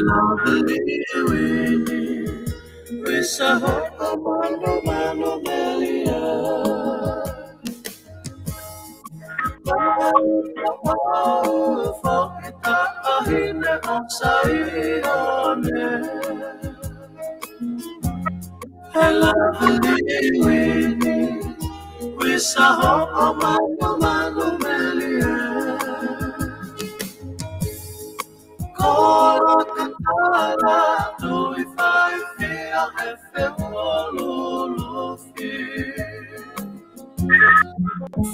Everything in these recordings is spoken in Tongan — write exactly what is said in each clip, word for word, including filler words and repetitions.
Lovely Winnie, ʻoku ʻi ai hoʻo manumanu melie. Foʻi taʻahine ʻo Saione. He Lovely Winnie, ʻoku ʻi ai hoʻo manumanu melie. Kolo kakala, tui faifia he feʻuluʻulufi.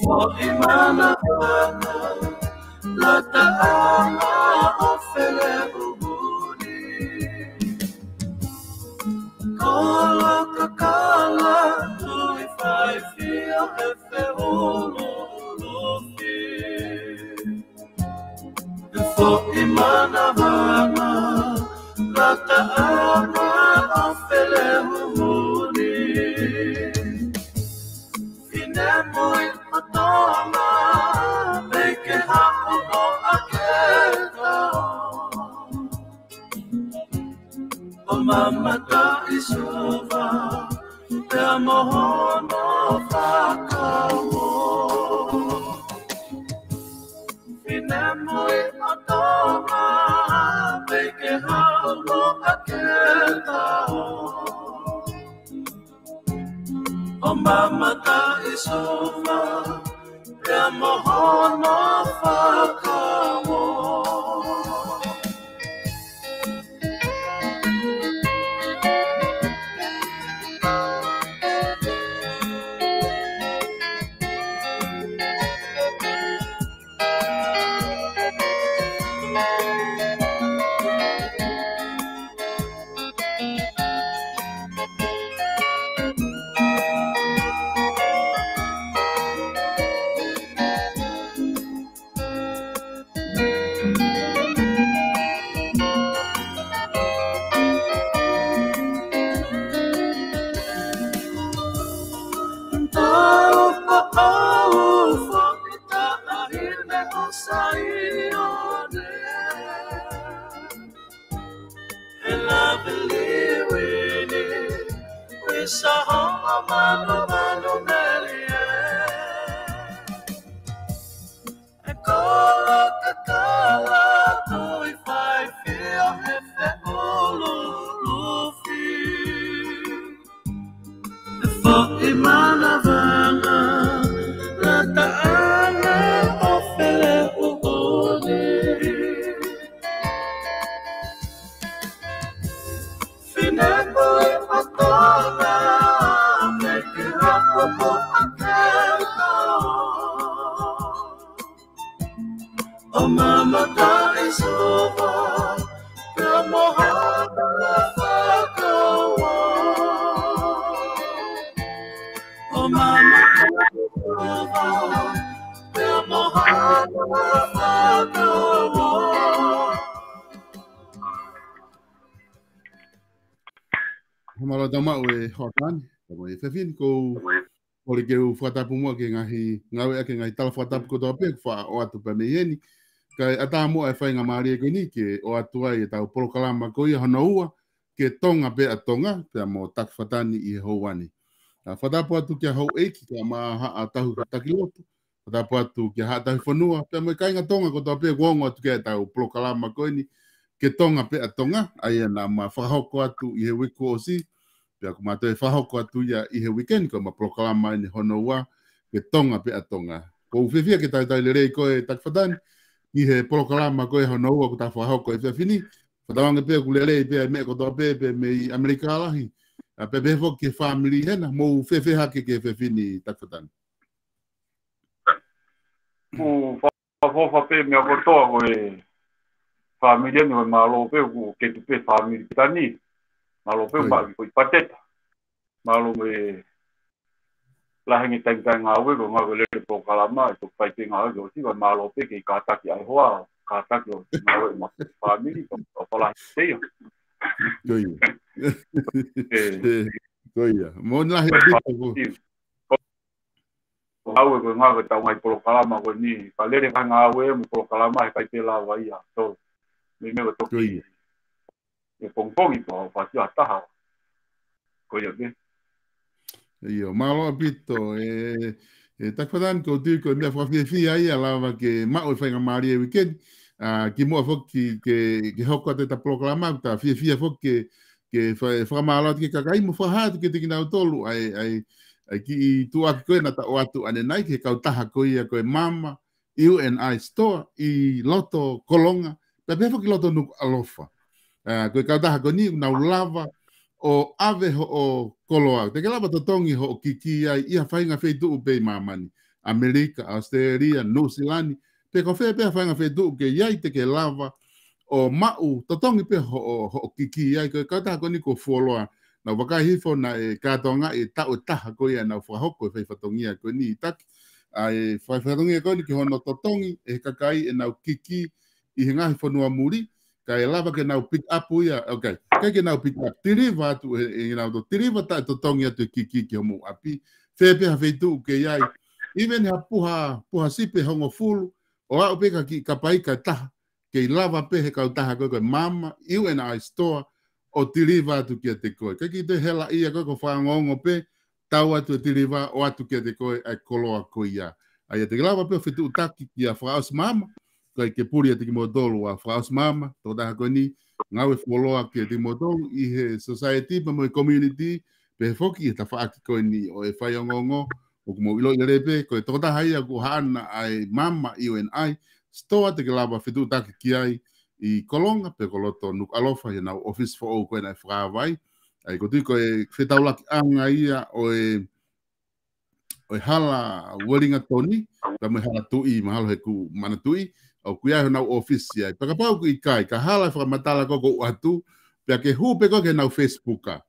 Foʻi manavanga, lata ʻanga ʻo feleʻuhuni. Kolo kakala, tui faifia he feʻuluʻulufi. Foʻi manavanga, lata ʻanga ʻo feleʻuhuni. Finemui ʻo Tonga, pea ke haʻu noa ke tau. ʻO mamata ʻi Suva, pea mo hono fakauo. Finemui ʻo Tonga, pea ke haʻu noa ke tau. ʻO mamata ʻi Suva, pea mo hono fakauo. Tau paʻau foʻi taʻahine ʻo Saione. He Lovely Winnie, ʻoku ʻi ai hoʻo manumanu melie. He kolo kakala, tui faifia he feʻuluʻulufi. Foʻi manavanga, lata ʻanga ʻo feleʻuhuni. Finemui ʻo Tonga, pea ke haʻu noa ke tau. ʻO mamata ʻi Suva, pea mo hono fakauo. ʻO mamata ʻi Suva, pea mo hono fakauo. Mālō e tau maʻu e hoʻatā ni, tau maʻu e fefine, ʻoku ou kole ke u fakatapu muʻa ki he ngaahi ngāue ʻaki e ngaahi tala fakatapu kotoa pē kuo faʻa ʻoatu pē mei heni. Kae ʻatā muʻa e faingamālie ko eni ke ʻoatu ai e tau polokalama ko ia hono ua, Ke Tonga Pē ʻa Tonga, pea mo Taki Fatani ʻi he houa ni. ʻA, fakatapu atu kia Houʻeiki, kia Mahaʻa Tahu Takilotu, fakatapu atu kia Haʻa Tahu Fonua, pea mo e kāinga Tonga kotoa pē kuo ongo atu ki he tau polokalama ko eni, Ke Tonga Pē ʻa Tonga, ʻa ia naʻa ma fakahoko atu ʻi he uike kuo ʻosi, pea ʻoku ma toe fakahoko atu ia ʻi he uike ni, ko ʻema polokalama eni hono ua, Ke Tonga Pē ʻa Tonga. ʻOku ou fiefia ke talitali lelei koe Taki Fatani, ʻi he polokalama ko ē hono ua kuo ta fakahoko he efiafi ni, fakatauange pē ʻoku lelei pē ʻa e meʻa kotoa pē, pē mei ʻAmelika lahi, ʻa, pea pehē foki ki he fāmili hena, mou fēfē hake ki he efiafi ni Taki Fatani? ʻOku fakaʻofoʻofa pē meʻa kotoa ko e fāmili ni, ko e mālō pē ʻoku ke tuʻu pē fāmili Fatani. Mālō pē ʻoku maʻu ko e pateta. Mālō mo e lahi ange taimi taimi ngāue, ko e ngāue lele polokalama, ʻe toki fai pē ngāue, ko e siva mālō pē ke kātaki ai hoa, kātaki ʻo ngāue mo e fāmili, ʻo, ʻo falahi pē ia. Ko ia. ʻE. Ko ia. Mo na he pito ko. Ko ngāue ko e ngāue tau ngaahi polokalama ko eni, ka lele ngaahi ngāue mo e polokalama he ʻikai pē lava ia. So, mei meʻa toki. Ko ia. ke pongipongi ko e fasi ʻa taha. Ko ia pē. ʻIo, mālō ʻaupito, e, e Taki Fatani, ʻoku ou tui ko e meʻa fakafiefia ia lava ke maʻu e faingamālie e uike ni, ʻa, kimuʻa foki ke, ke hoko atu ʻeta polokalama, ta fiefia foki ke, ke fa-, fakamālō atu ki he kakai mo fakahā atu kiate kinautolu, ʻa e, ʻa e, ʻa e kiʻi tuʻuaki ko ē naʻa ta ʻoatu ʻanenai ki he kautaha ko ia ko e Maama, U N I Store ʻi loto Kolonga, pea pehē foki loto Nukuʻalofa. ʻA, ko e kautaha ko eni ʻoku nau lava ʻo ʻave hoʻo koloa. Te ke lava totongi hoʻo kiki ai ʻi ha faʻahinga feituʻu pē ʻi māmani. ʻAmelika, ʻAositelēlia, Nuʻusilani, pe ko fē pē ha faʻahinga feituʻu ke ʻi ai te ke lava ʻo maʻu totongi pē hoʻo, hoʻo kiki ai. Ko e kautaha ko eni kuo fuoloa. Naʻa ku vakai hifo naʻe kātoangaʻi e taʻu ʻe taha ko ia ʻenau fakahoko e fai fatongia ko eni ʻi Taki. ʻA e fai fatongia ko eni ki hono totongi ʻe he kakai ʻenau kiki ʻi he ngaahi fonua muli, kae lava ke nau pick up ia, okay, ʻikai ke nau pick up, deliver atu ʻe, ʻe nau to deliver taʻetotongi atu e kiki ki hoʻomou ʻapi, fē pē ha feituʻu ke ʻi ai, even ha puha, puha sipi ʻe hongofulu, ʻo aʻu pē ki ha kiʻi kapa ika ʻe taha, kei lava pē ʻe he kautaha ko ē ko e Maama, U N I Store, ʻo deliver atu kiate koe. ʻIkai ke toe helaʻia koe, ko e fakaongoongo pē, tau atu e deliver, ʻoatu kiate koe ʻa e koloa ko ia. ʻA ia te ke lava pē ʻo fetuʻutaki kia Fakaʻosi Maama, kae ke puli atu kimoutolu ʻa Fakaʻosi Maama, tokotaha ko eni, ngāue fuoloa kiate kimoutolu ʻi he society pea mo e community, pehē foki ʻi he tafaʻaki ko eni ʻo e faiongoongo, ʻoku mou ʻiloʻi lelei pē, ko e tokotaha ia ʻoku haʻana ʻa e Maama U N I Store, te ke lava fetuʻutaki ki ai ʻi Kolonga, pe ko loto Nukuʻalofa, ʻi heʻenau ʻōfisi foʻou ko ē naʻe fakaava ai. ʻA ia ʻoku ou tui ko e fetaulakiʻanga ia ʻo e, ʻo e Hala Uelingatoni, pea mo e Hala Tuʻi, mahalo he ʻoku ou manatuʻi, ʻoku ʻi ai honau ʻōfisi ai. Pea kapau ʻoku ʻikai, ka hala e fakamatala ko ē ʻoku ou ʻoatu, pea ke hū pē koe ki heʻenau Facebook ʻa.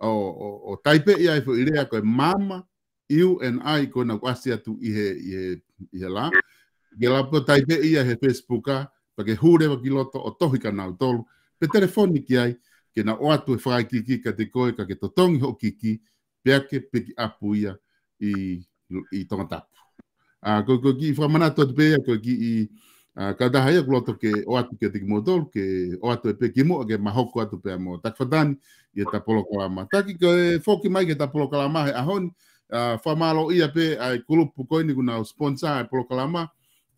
ʻO, ʻo, ʻo taipeʻi ai e foʻi lea ko e Maama, U N I ko ē naʻa ku ʻasi atu ʻi he, ʻi he, ʻi he lā. Ke lava pē ʻo taipeʻi ia he Facebook ʻa, pea ke hū leva ki loto ʻo tohi kia nautolu. Pe telefoni ki ai, ke nau ʻoatu e fakaikiiki kiate koe, ka ke totongi hoʻo kiki, pea ke pick up ia ʻi, ʻi Tongatapu. ʻA, ko, ko e kiʻi fakamanatu atu pē ia, ko e kiʻi, ʻa, kautaha ia ʻoku loto ke ʻoatu kiate kimoutolu, ke ʻoatu ē pē kimuʻa ke ma hoko atu pea mo Taki Fatani, ʻi heʻeta polokalama. Taki, ko e foki mai ki heʻeta polokalama he ʻaho ni, ʻa, fakamālōʻia pē ʻa e kulupu ko eni ʻoku nau sponsor ʻa e polokalama,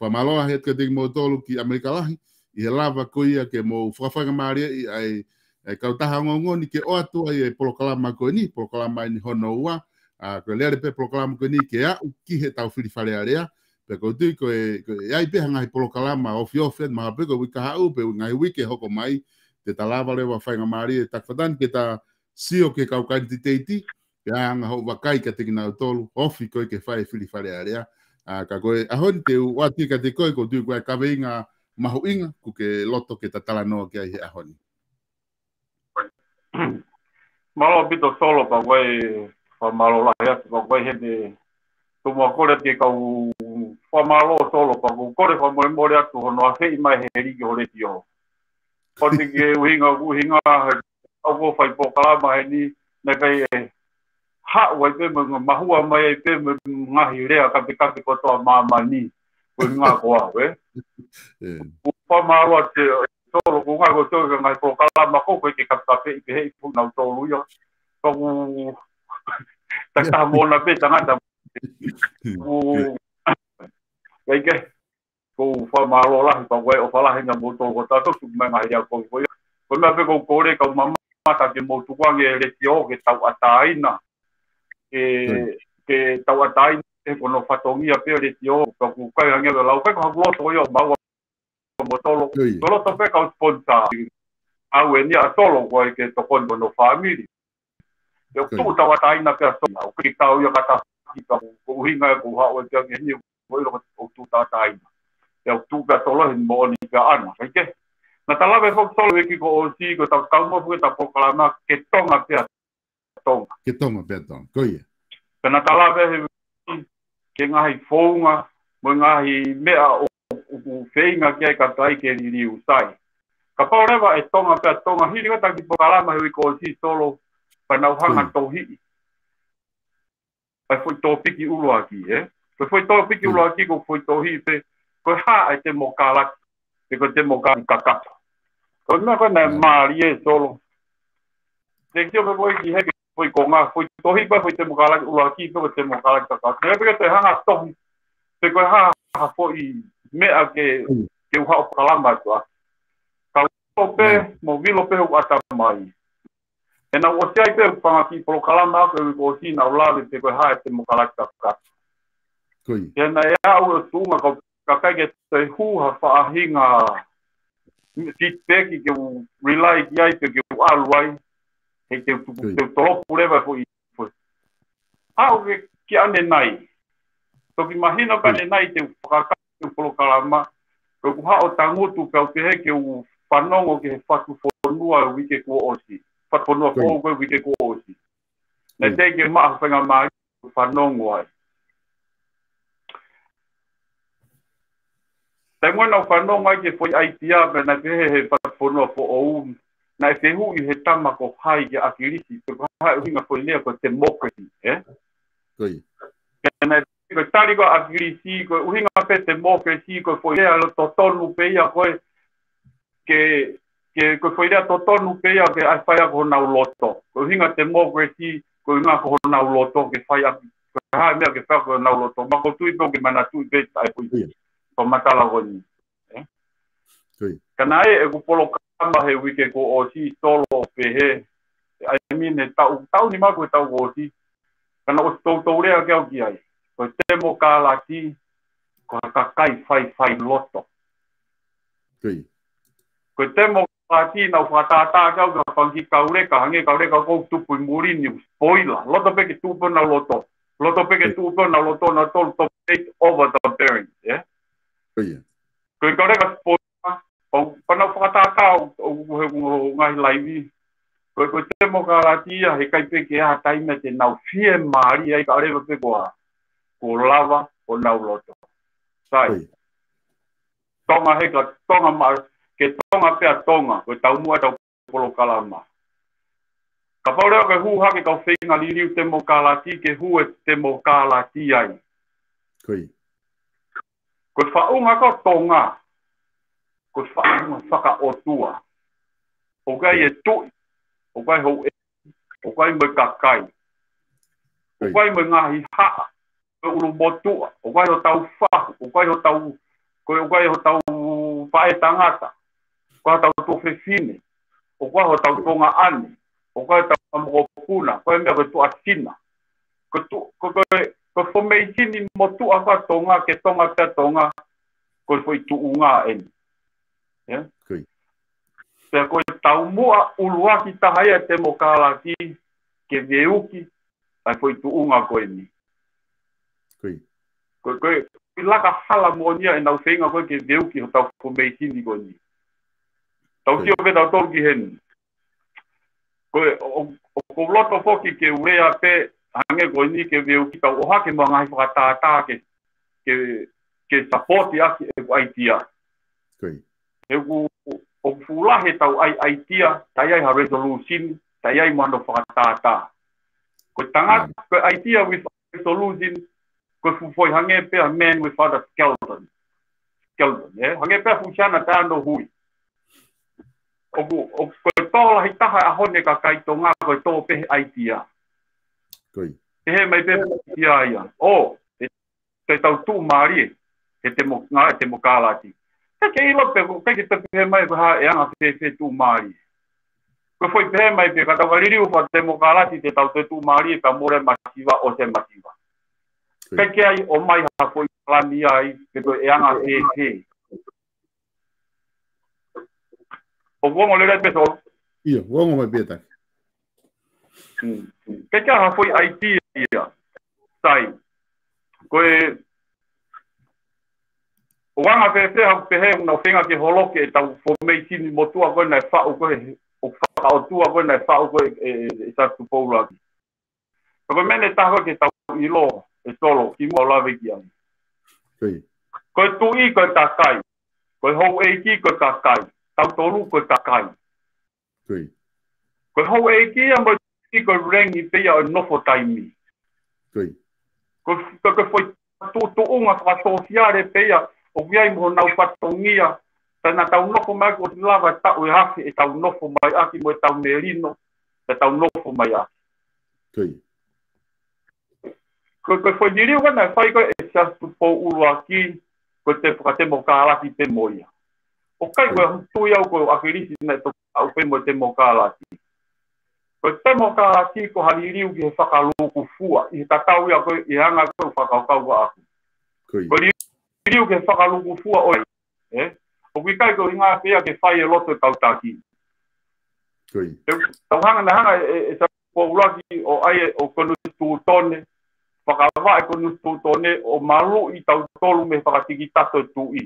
fakamālō lahi atu kiate kimoutolu ki ʻAmelika Lahi, ʻi he lava ko ia ke mou fakafaingamālieʻi ʻa e, ʻa e kautaha ongoongo ni ke ʻoatu ai e polokalama ko eni, polokalama eni hono ua, ʻa, ko e lele pē polokalama ko eni ke aʻu ki heʻetau fili Fale Alea, pea ʻoku ou tui ko e, ko e ʻi ai pē ha ngaahi polokalama ofiofi, mahalo pē ko e uike kahaʻu, pe ngaahi uike hoko mai, te ta lava leva faingamālie, Taki Fatani, ke ta sio ki he kau kanititeiti, ke ʻai anga hoʻo vakai kiate kinautolu, ofi ko ē ke fai e fili Fale Alea. ʻA, ka ko e ʻaho ni te u ʻoatu kiate koe, ʻoku ou tui ko e kaveinga mahuʻinga, ʻoku ke loto ke ta talanoa ki ai he ʻaho ni. Mālō ʻaupito Solo, pea ko e fakamālō lahi atu, pea ko e heni, tomuʻa kole ke kau fakamālō Solo, pea ʻoku ou kole fakamolemole atu hono afeʻi mai he liki ʻo e letiō. Ko e ʻuhinga, ʻuhinga he ʻoku ou fai polokalama heni, naʻe ʻikai ke haʻu ai pē mo e mahua mai ai pē mo e ngaahi lea kapekape kotoa ʻa māmani. Ko e ʻuhinga ko au, ē? ʻĒ. ʻOku ou fakamālō atu Solo, ko e ʻuhinga ko e toe ngaahi polokalama ko ē ʻoku ʻikai ke kapekapeʻi pehē ʻe kinautolu ia. Ka ʻoku taha mo na pē tangata. ʻOku, ʻikai ke ʻOku ou fakamālō lahi, pea ko e ʻofa lahi ʻa moutolu ko ē ʻoku tuku mai ngaahi lea ko ē ko ia. Ko e meʻa pē ʻoku ou kole, kau mamata ke mou tukuange e letiō ke tauʻatāina. Ke, ke tauʻatāina, he ko hono fatongia pē e letiō, pea ʻoku ʻikai hangē ʻa e lau, ʻikai ko haku loto ia ʻo maua ʻa moutolu. Ko e loto pē kau sponsor. ʻAu eni ʻa Solo ko ē ke tokoni ki hono fāmili. Pea ʻoku tuʻu tauʻatāina pē ʻa Solo, ʻoku ʻikai kau ia ka ta ki ka ko e ʻuhinga ʻoku ou haʻu ai pē ki heni, ʻoku ou ʻilo ʻoku tuʻu tauʻatāina. Pea ʻoku tuʻu pē ʻa Solo he moʻoni pē ʻana, ʻikai ke? Naʻa ta lave foki Solo e uike kuo ʻosi, ko ʻetau kau mai foki ʻeta polokalama ke Tonga pē ʻa Tonga. Ke Tonga pē ʻa Tonga, ko ia. Pea naʻa ta lave he ki he ngaahi founga, mo e ngaahi meʻa ʻo, ʻoku feinga ki ai e kakai ke liliu sai. Kapau leva ʻe Tonga pē ʻa Tonga, hili ʻeta kiʻi polokalama he uike kuo ʻosi Solo, pea nau hanga ʻo tohiʻi ʻa e foʻi tōpiki ʻuluaki, ē? Ko e foʻi tōpiki ʻuluaki ko e foʻi tohiʻi pē, ko e hā ʻa e temokalati, pe ko e temokalati kakato. Ko e meʻa ko ē naʻe mālie Solo, Te ke sio pē ko e ki he ke foʻi konga, foʻi tohi pē foʻi temokalati ʻuluaki pē ko e temokalati kakato. Naʻe pē ke toe hanga tohi, pe ko e hā ha foʻi meʻa ke, ke u haʻu polokalama atu ā. Ka u vilo pē, mo vilo pē hoku ʻatamai. ʻE nau ʻosi ai pē ʻeku fanga kiʻi polokalama ko e uike kuo ʻosi naʻa ku lave pe ko e hā e temokalati kakato. Ko ia. Ke naʻe aʻu e tuʻunga kau kakai ke toe hū ha faʻahinga feedback ke u rely ki ai pe ke u ʻalu ai, he ke u tuku, ke u tolopu leva e foʻi, foʻi. Aʻu ke ki ʻanenai. Toki mahino ka ʻanenai te u fakakau te u polokalama, ko ʻeku haʻu ʻo tangutu kau pehē ke u fanongo ki he fatu fonua e uike kuo ʻosi. Fatu fonua foʻou ko e uike kuo ʻosi. Naʻe teʻeki ke maʻa ha faingamālie ke u fanongo ai. Taimi naʻa ku fanongo ai ki he foʻi ʻaitia, pea naʻe pehē he fatu fonua foʻou, naʻe fehuʻi he tama ko hai ki he ʻAkilisi, pe ko hai ʻuhinga foʻi lea ko e democracy, ē? Ko ia. Pea naʻe, ko e tali ko e ʻAkilisi, ko e ʻuhinga pē democracy, ko e foʻi lea lo totonu pē ia ko e, ke, ke, ko e foʻi lea totonu pē ia ke ʻai fai ʻaki honau loto. Ko e ʻuhinga democracy, ko e ʻuhinga ko honau loto, ke fai ʻaki, ko e hā e meʻa ke fai ʻaki honau loto. Ma ko tui pē ke manatuʻi pē ʻa e foʻi, ko e matala ko eni. Ē? Ko ia. Ka naʻe ʻeku polokalama he uike kuo ʻosi Solo pehē, I mean, he taʻu, taʻu ni ma ko e taʻu kuo ʻosi. Ka naʻe ʻosi toutou lea ke au ki ai. Ko e temokalati, ko ha kakai faifai loto. Ko ia. Ko e temokalati naʻa ku fakatātā ke au ka fanga kiʻi kauleka, hangē kauleka ʻoku tupu ʻi muli ni, spoiler. Loto pē ke tuʻu pē honau loto. Loto pē ke tuʻu pē honau loto, nautolu dominate over the parents, ē? Ko ia. Ko e kauleka spoiler, ʻo, pea naʻa ku fakatātā ʻo, ʻo, ʻo, he, ʻo, ngaahi laivi. Ko e, ko e temokalati ia, heʻikai pē ke ʻi ai ha taimi te nau fiemālie ai kae ʻoua leva pē kuo, kuo lava honau loto. Sai. Ko ia. Tonga he ka Tonga ma, ke Tonga pea Tonga, ko e taumuʻa ʻetau polokalama. Kapau leva ke hū hake kau feinga liliu temokalati, ke hū e temokalati ai. Ko ia. Ko e faʻunga ko Tonga, ko e faʻunga fakaʻotua. ʻOku ʻi ai e tuʻi, ʻoku ʻi ai e houʻeiki, ʻoku ʻi ai mo e kakai. ʻOku ʻi ai mo e ngaahi haʻa, ko e ʻulumotuʻa, ʻoku ʻi ai hotau fahu, ʻoku ʻi ai hotau, ko e, ʻoku ʻi ai hotau faʻētangata, ko hotau tuofefine, ʻoku ʻi ai hotau tuongaʻane, ʻoku ʻi ai hotau mokopuna, ko e meʻa ko e tuʻasina. Ko e tu-, ko, ko e, ko e fomeisini motuʻa ko Tonga, ke Tonga pea Tonga, ko e foʻi tuʻunga eni. Ē? Ko ia. Pea ko e taumuʻa ʻuluaki taha ia e temokalati ke veuki ʻa e foʻi tuʻunga ko eni. Ko ia. Ko, ko e, ko e laka hala moʻoni ia ʻenau feinga ko ē ke veuki hotau fomeisini ko eni. Tau sio pē tautolu ki heni. Ko e, ʻo, ʻo, ʻoku ou loto foki ke u lea pē hangē ko eni ke veuki tau ʻohake mo e ngaahi fakatātā ke, ke, ke sapoti ʻaki ʻeku ʻaitia. Ko ia. He ʻoku, ʻoku fuʻu lahi ʻetau ʻai ʻaitia, taʻe ʻi ai ha resolution, taʻe ʻi ai mo hano fakatātā. Ko e tangata, ko e ʻaitia with resolution, ko e fuʻu foʻi hangē pē ha man without a skeleton. Skeleton, ē? Hangē pē ha fuʻu siana taʻe ʻi ai hano hui. ʻOku, ʻoku, ko e tō lahi taha ʻa e ʻaho ni e kakai Tonga, ko e tō pē he ʻaitia. Ko ia. Pehē mai pē ʻaitia ia. ʻŌ, ʻe, te tau tuʻumālie, he temo-, ngā, temokalati. Ka ke ʻilo pē, ʻoku ʻikai ke tau pehē mai ko e hā e anga fēfē tuʻumālie. Ko e foʻi pehē mai pē, ka tau ka liliu fakatemokalati, te tau toe tuʻumālie, ka mole masiva, ʻosi e masiva. Ko ia. ʻIkai ke ʻi ai ʻo mai ha foʻi palani ai, pe ko e anga fēfē. ʻOku ongo lelei pē Solo? ʻIo, ʻoku ongo mai pē Taki. Hmm. ʻIkai ke ʻi ai ha foʻi ʻaitia ia. Sai. Ko e, ʻoku anga fēfē haʻaku pehē, ʻoku nau feinga ke holoki ʻetau fomeisini motuʻa ko ē naʻe faʻu ko ē, ʻo fakaʻotua ko ē naʻe faʻu ko ē, ʻe, ʻe, ʻe Sātupu ʻUluaki. Ka ko e meʻa ʻe taha ko ē ke tau ʻilo, ʻe Solo, kimuʻa ʻo lave ki ai. Ko ia. Ko e tuʻi, ko e kakai. Ko e houʻeiki, ko e kakai. Tautolu, ko e kakai. Ko ia. Ko e houʻeiki ia mo e tuʻi ko e rangi pē ia ʻo e nofo taimi. Ko ia. Ko, ko, ko e foʻi tuʻutuʻunga fakasōsiale pē ia, ʻoku ʻi ai mo honau fatongia, pea naʻa tau nofo mai kuo ʻosi lava e taʻu ʻe afe ʻetau nofo mai ʻaki mo ʻetau melino, te tau nofo mai ʻaki. Ko e, ko e foʻi liliu ko ē naʻe fai ko ē ʻe Siaosi Tupou ʻUluaki, ko e fakatemokālati pē mo ia. ʻOku ʻikai ko e tui au ko ʻAkilisi naʻe toki aʻu pē mo e temokālati. Ko e temokālati ko ha liliu ki he fakalūkufua, ʻi he tatau ia ko ē, ʻi he anga ko ē fakakaukau ʻaʻaku. Ko e liliu ki he fakalūkufua ʻo e, ē? ʻOku ʻikai ko e ʻuhinga pē ia ke fai e loto e kau taki. Te tau hanga, naʻe hanga ʻe, ʻe Siaosi Tupou ʻUluaki ʻo ʻai e, ʻo konisitūtone, fakavaʻe konisitūtone, ʻo maluʻi tautolu mei he fakatikitato e tuʻi.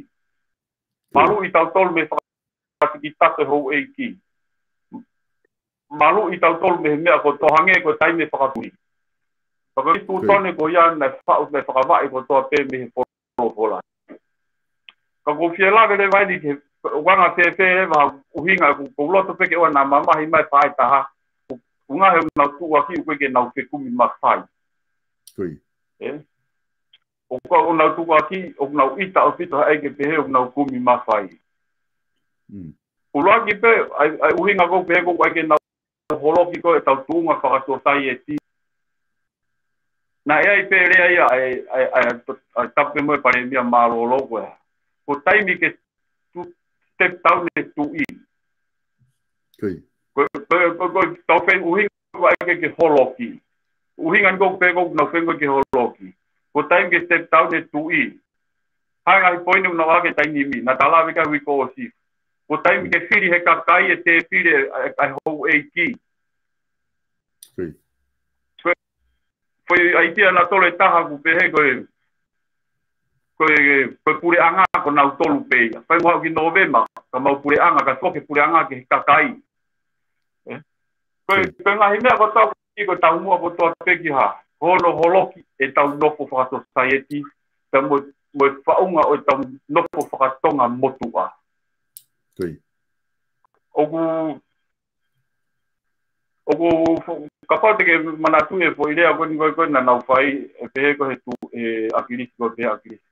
Maluʻi tautolu mei he fakatikitato e houʻeiki. Maluʻi tautolu mei he meʻa kotoa hangē ko e taimi e fakapuli. Ka ko e konisitūtone ko ia naʻe faʻu, naʻe fakavaʻe kotoa pē mei he folofola. Ka ʻoku ou fie lave leva eni ki he ʻuhinga fēfē leva, ʻuhinga ʻoku, ʻoku ou loto pē ke ʻoua naʻa mamahi mai faʻahitaha, ʻuhinga he ʻoku nau tuʻuaki ʻoku ʻikai ke nau fekumi mafai. Ē? ʻOku ʻikai ʻoku nau tuʻuaki, ʻoku nau ʻita ʻaupito he ʻai ke pehē ʻoku nau kumi mafai. ʻUluaki pē, ʻa e, ʻa e ʻuhinga ʻoku pehē ʻoku ʻikai ke nau holoki ko ē ʻetau tuʻunga fakasōsaieti. Naʻe ʻi ai pē lea ia ʻa e, ʻa e, ʻa e, ʻa e tapu pē mo e Palēmia mālōlō ko ē. Ko e taimi ke tu-, step down e tuʻi. Ko, ko, ko, ko ʻetau feinga ʻuhinga ʻoku ʻikai ke, ke holoki. ʻUhinga ni ʻoku pehē ʻoku nau feinga ke holoki. Ko e taimi ke step down e tuʻi. Hanga ʻi he poini ʻoku nau ʻai he taimi ni, naʻa tau lave ki ai he uike kuo ʻosi. Ko e taimi ke fili he kakai e tēpile ʻa e, ʻa e houʻeiki. Ko e, ko e ʻaitia nautolu ʻe taha ʻoku pehē ko e, ko e, ko e puleʻanga ko nautolu pē ia. Fai mo haʻu ki Nōvema, ka mau puleʻanga, ka foki e puleʻanga ki he kakai. Ē? Ko e, ko e ngaahi meʻa ko ē ʻoku tau ki ko e taumuʻa kotoa pē ki ha, ko hono holoki ʻetau nofo fakasōsaieti, pea mo, mo e faʻunga ʻo ʻetau nofo fakatonga motuʻa. ʻOku, ʻoku fo-, kapau te ke manatuʻi e foʻi lea ko eni ko ē, ko ē naʻa nau fai, ʻe pehē ko ē he tuʻi, ʻe ʻAkilisi, ko e pehē ʻe ʻAkilisi.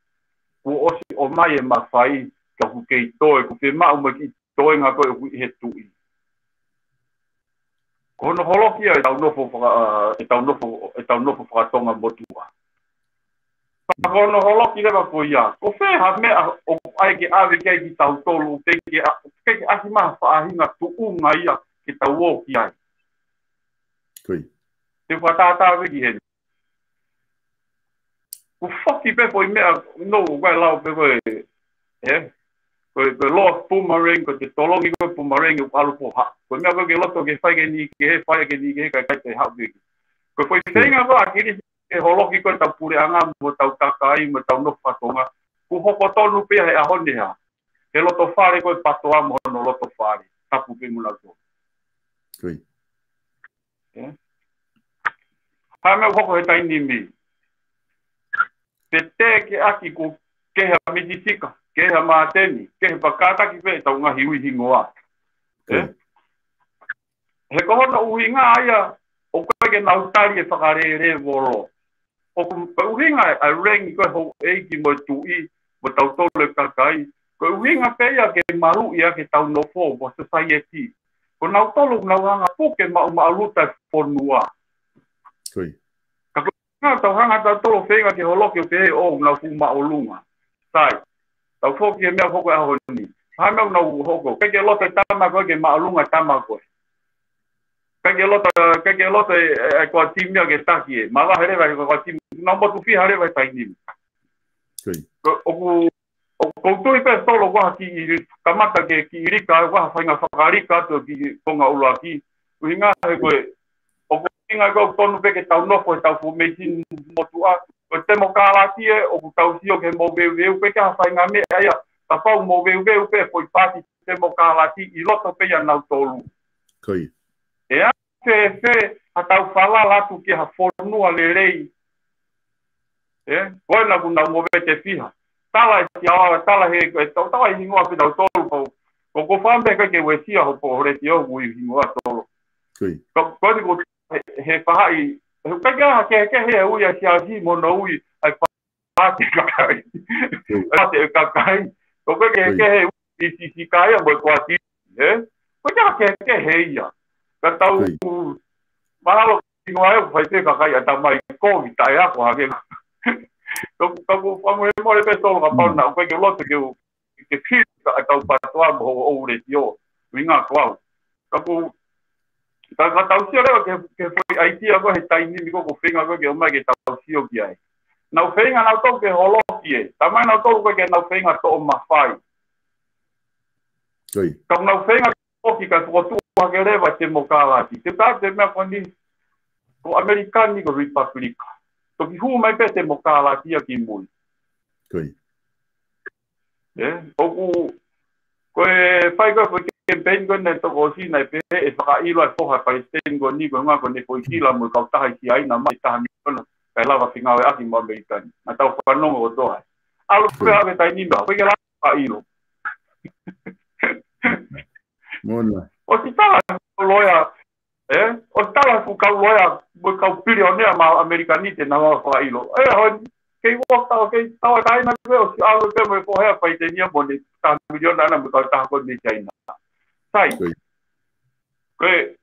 Kuo ʻosi ʻomai e mafai, ka ʻoku kei toe, ʻoku fiemaʻu mo e kiʻi toenga ko ē ʻoku ʻi he tuʻi. Ko hono holoki ia ʻetau nofo faka-, ʻa, ʻetau nofo, ʻetau nofo fakatonga motuʻa. Ka ko hono holoki leva ko ia, ko fē ha meʻa ʻoku ʻai ke ʻave ki ai kitautolu, ʻoku ʻikai ke ʻa-, ʻoku ʻikai ke ʻasi mai ha faʻahinga tuʻunga ia ke tau ō ki ai. Te u fakatātā pē ki heni. ʻOku foki pē foʻi meʻa, no, ʻoku ʻikai lau pē ko e, ē? Ko e, ko e law of boomerang, ko e tolongi ko e boomerang ʻoku ʻalu pē ʻo haʻu. Ko e meʻa ko ē ke loto ke fai ke ni ke he, fai ke ni ke he, ka ʻikai te haʻu pē. Ko e foʻi feinga ko ē ʻa ʻAkilisi ke holoki ko ē ʻetau puleʻanga mo ʻetau kakai mo ʻetau nofo fakatonga. Kuo hoko tonu pē ia he ʻaho ni hā. He loto fale ko ē PATOA mo hono loto fale. Tapu pē mo nautolu. Ē? Hā e meʻa ʻoku hoko he taimi ni. Pe te ke ʻaki ko e kehe ʻa Miti Sika, kehe ʻa Māteni, kehe pē kātaki pē ʻetau ngaahi ui hingoa. Ē? He ko hono ʻuhinga ia, ʻoku ʻikai ke nau tali e fakalēlēvolo. ʻOku, ko e ʻuhinga ʻa e rank ko ē houʻeiki mo e tuʻi, mo tautolu e kakai. Ko e ʻuhinga pē ia ke maluʻi ʻaki ʻetau nofo, mo e society. Ko nautolu ʻoku nau hanga puke maʻumaʻuluta e fonua. Ka ko e ʻuhinga tau hanga tautolu ʻo feinga ke holoki ʻo pehē ʻoku nau fuʻu māʻolunga. Sai. Tau foki he meʻa ʻoku hoko he ʻaho ni. Hā e meʻa ʻoku nau hoko. ʻIkai ke loto e tama ko ē ke māʻolunga e tama ko ē. ʻIkai ke loto, ʻikai ke loto e, e, e ko e timi ia ke taki ē. Mavahe leva e ko e timi. Nau motu fiha leva he taimi ni. Ko, ʻoku, ʻoku ou tui pē Tolo ʻoku ʻi ai ha kiʻi, kamata ke kiʻi lika, ʻoku ʻi ai ha faʻahinga fakalika atu ki he konga ʻuluaki. ʻUhinga he ko e, ʻoku ʻuhinga ko ē ʻoku tonu pē ke tau nofo he ʻetau formation motuʻa. Ko e temokalati ē, ʻoku tau sio ki he moveuveu, ʻikai ke ʻi ai ha faʻahinga meʻa ia, kapau moveuveu pē foʻi paati temokalati ʻi loto pē ia nautolu. ʻE ʻa fēfē haʻatau falala atu ki ha fonua lelei. Ē, ko ena ʻoku nau movete fiha. Tala e siaoa, tala he, e tau, tala e hingoa pē nautolu, ko, ko, ko fame ke ke uesia ho po, ho leti ʻoku ui hingoa Tolo. Ko, ko eni ko he, he faʻahi, he ʻikai ke ʻi ai ha kehekehe he ui ʻa Siaosi mo hono ui ʻa e paati kakai. Paati e kakai. Ko e kehekehe ui Sisika ia mo e koati, ē? ʻIkai ke ʻi ai ha kehekehe ia. Ka tau mahalo ki ngoa e fai pē kakai ʻatamai kovi taʻe ako hake. Ka ʻoku, ka ʻoku fakamolemole pē Solo kapau naʻa ʻoku ʻikai ke u loto ke u, ke kili ka ʻetau PTOA mo hoʻo ʻoule tio. Uinga ko au. Ka ʻoku, ka, ka tau sio leva ke, ke foʻi ʻaitia ko e he taimi ni ko ʻoku feinga ko e ke ʻomai ke tau sio ki ai. Nau feinga nau tau ke holoki e. Tamai nau tau ko e ke nau feinga toʻo mafai. Ka nau feinga ʻoki ka fokotuʻu hake leva temokalati. Te tā te meʻa ko ni, ko ʻAmelika ni ko Ripapilika. Toki hū mai pē temokalati ia ki mui. Ko ʻoku, ko e fai ko e foʻi kemipeini ko ena toko ʻosi naʻe pehē ʻe fakaʻilo e foha palesiteni ko ni ko e ngā ko ne foʻi kila mo e kautaha ʻi Siaina mai taha miliona. Kae lava fengāueʻaki mo ʻAmelika ni. Naʻa tau fanongo kotoa. ʻAlu pē ʻave taimi ni, ko e ke lava fakaʻilo. Mona. ʻOsi tala loea, ʻosi tala fuʻu kau loea, mo e kau pilionea ma ʻAmelika ni te nau fakaʻilo. ʻE, hoi, kei uo tau, kei tau a taina pē, ʻosi ʻalu pē mo e foha palesiteni ia mo ne taha miliona ana mo e kautaha ko e mei Siaina. Sai. Ko e,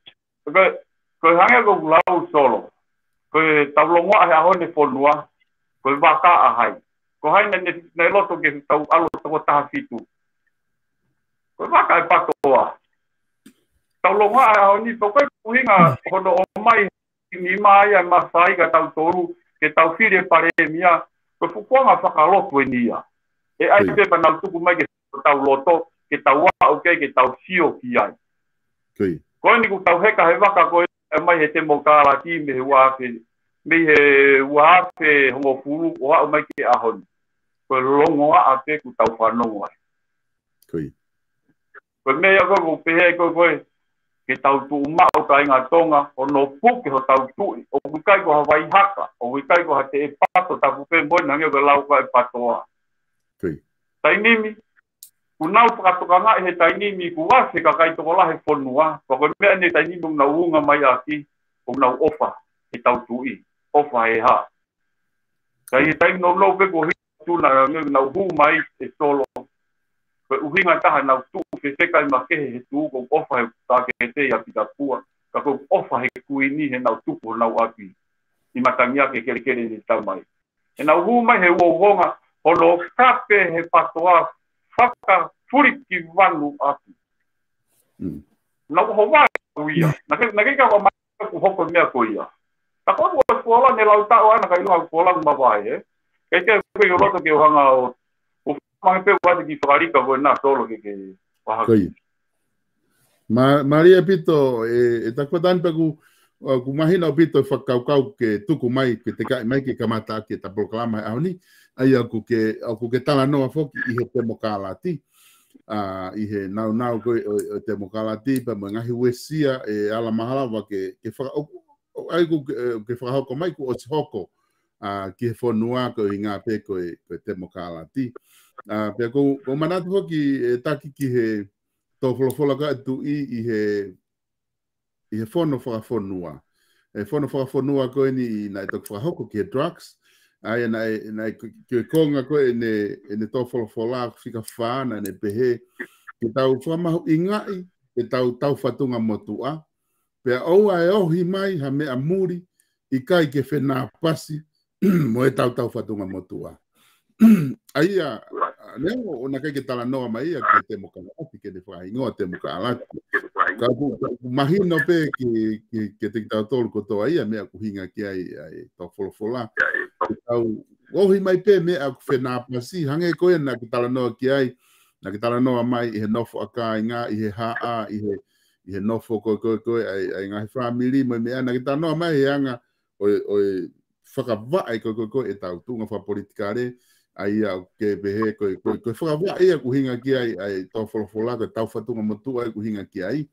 ko e, ko e hangē ko e lau Solo. Ko e tau longoaʻa he ʻaho ni fonua, ko e vaka ʻa hai. Ko hai naʻe, naʻe loto ke tau ʻalu toko taha fitu. Ko e vaka e PTOA. Tau longoaʻa he ʻaho ni, tau ko e ʻuhinga hono ʻomai ni mai a mafai ka tau tolu, ke tau fili e palēmia, ko e fukuanga fakalotu eni ia. ʻE ʻai pē pea nau tuku mai ke tau loto, ke tau aʻu ke, ke tau sio ki ai. Ko eni kuo tau heka he vaka ko e mai he temokalati mei he ua afe, mei he ua afe hongofulu ʻo aʻu mai ki he ʻaho ni. Ko e longoaʻa pē kuo tau fanongo ai. Ko e meʻa ko e ʻoku pehē ko e, ko e, ke tau tuʻu maʻu kāinga Tonga, hono puke hotau tuʻi, ʻoku ʻikai ko ha vai haka, ʻoku ʻikai ko ha teʻe pato tapu pē mo e hangē ko e lau ko e PTOA. Taimi ni, kuo nau fakatokangaʻi he taimi ni kuo ʻasi e kakai tokolahi e fonua, pea ko e meʻa eni taimi ni ʻoku nau unga mai ʻaki, ʻoku nau ʻofa he tau tuʻi, ʻofa he hā. Ka ʻi he taimi nounou pē kuo hiki atu naʻa nau hū mai e Solo. Ko e ʻuhinga taha nau tuʻu fefeka ʻi makehe he tuʻu ko e ʻofa he takete ia Pitapua. Ka ko e ʻofa he kuini he nau tupu honau ʻapi. ʻI matangi ake kelekele ni tamai. He nau hū mai he uouonga hono kape he PTOA fakafuliki vanu ʻapi. Nau ʻoho vai au ia. Naʻe ʻikai, naʻe ʻikai ka ʻoku mai ʻoku hoko e meʻa ko ia. Ta ko ʻoku ʻosi kuo lau ne lau taʻu ana ka ʻilonga kuo lau mavae, ē. Ke ke, ke ke loto ke ʻohanga ʻo, ʻo fakamangi pē ʻoku ʻasi ki fakalika ko e na Solo ke ke paha. Ko ia. Ma, mālie ʻaupito, ʻe, ʻe Takuatani pea ʻoku, ʻoku mahino ʻaupito e fakakaukau ke tuku mai, ke tekaʻi mai, ke kamata ʻaki ʻeta polokalama he ʻaho ni. ʻA ia ʻoku ke, ʻoku ke talanoa foki ʻi he temokalati. ʻA, ʻi he naunau ko e, ʻo, ʻo e temokalati, pea mo e ngaahi uesia, ʻe ala mahalo ʻa ke, ke faka-, ʻo, ʻo, ʻai ʻoku ke, ʻe, ke fakahoko mai kuo ʻosi hoko, ʻa, ki he fonua ko e ʻuhinga pē ko e, ko e temokalati. ʻA, pea ʻoku, ʻoku ou manatu foki ʻe Taki ki he tō folofola ka tuʻi ʻi he, ʻi he fono fakafonua. ʻE fono fakafonua ko eni naʻe toki fakahoko ki he drugs. ʻA ia naʻe, naʻe ko, ko e konga ko ē ʻene, ʻene tō folofola fika fā naʻa ne pehē, ke tau fakamahuʻingaʻi, ke tau tau fatunga motuʻa. Pea ʻoua ʻe ohi mai ha meʻa muli, ʻikai ke fenāpasi mo e tau tau fatunga motuʻa. ʻA ia, ʻa, neongo ʻoku ʻikai ke talanoa mai ia ki he temokalati, ke ne fakahingoa temokalati. Ka ʻoku, ka ʻoku mahino pē ki, ki, kiate kitautolu kotoa ia meʻa ʻoku ʻuhinga ki ai, ʻa e tō folofola. Ke tau ohi mai pē meʻa ʻoku fenāpasi, hangē ko ia naʻa ke talanoa ki ai, naʻa ke talanoa mai ʻi he nofo ʻa kāinga, ʻi he haʻa, ʻi he, ʻi he nofo ko, ko, ko, ʻa e, ʻa e ngaahi fāmili, mo e meʻa naʻa ke talanoa mai he anga, ʻo e, ʻo e fakavaʻe ko, ko, ko e tau tuʻunga fakapolitikale, ʻa ia ʻoku ke pehē ko, ko, ko e fakavaʻe ia ʻoku ʻuhinga ki ai, ʻa e tō folofola, ko e tau fatunga motuʻa ʻoku ʻuhinga ki ai.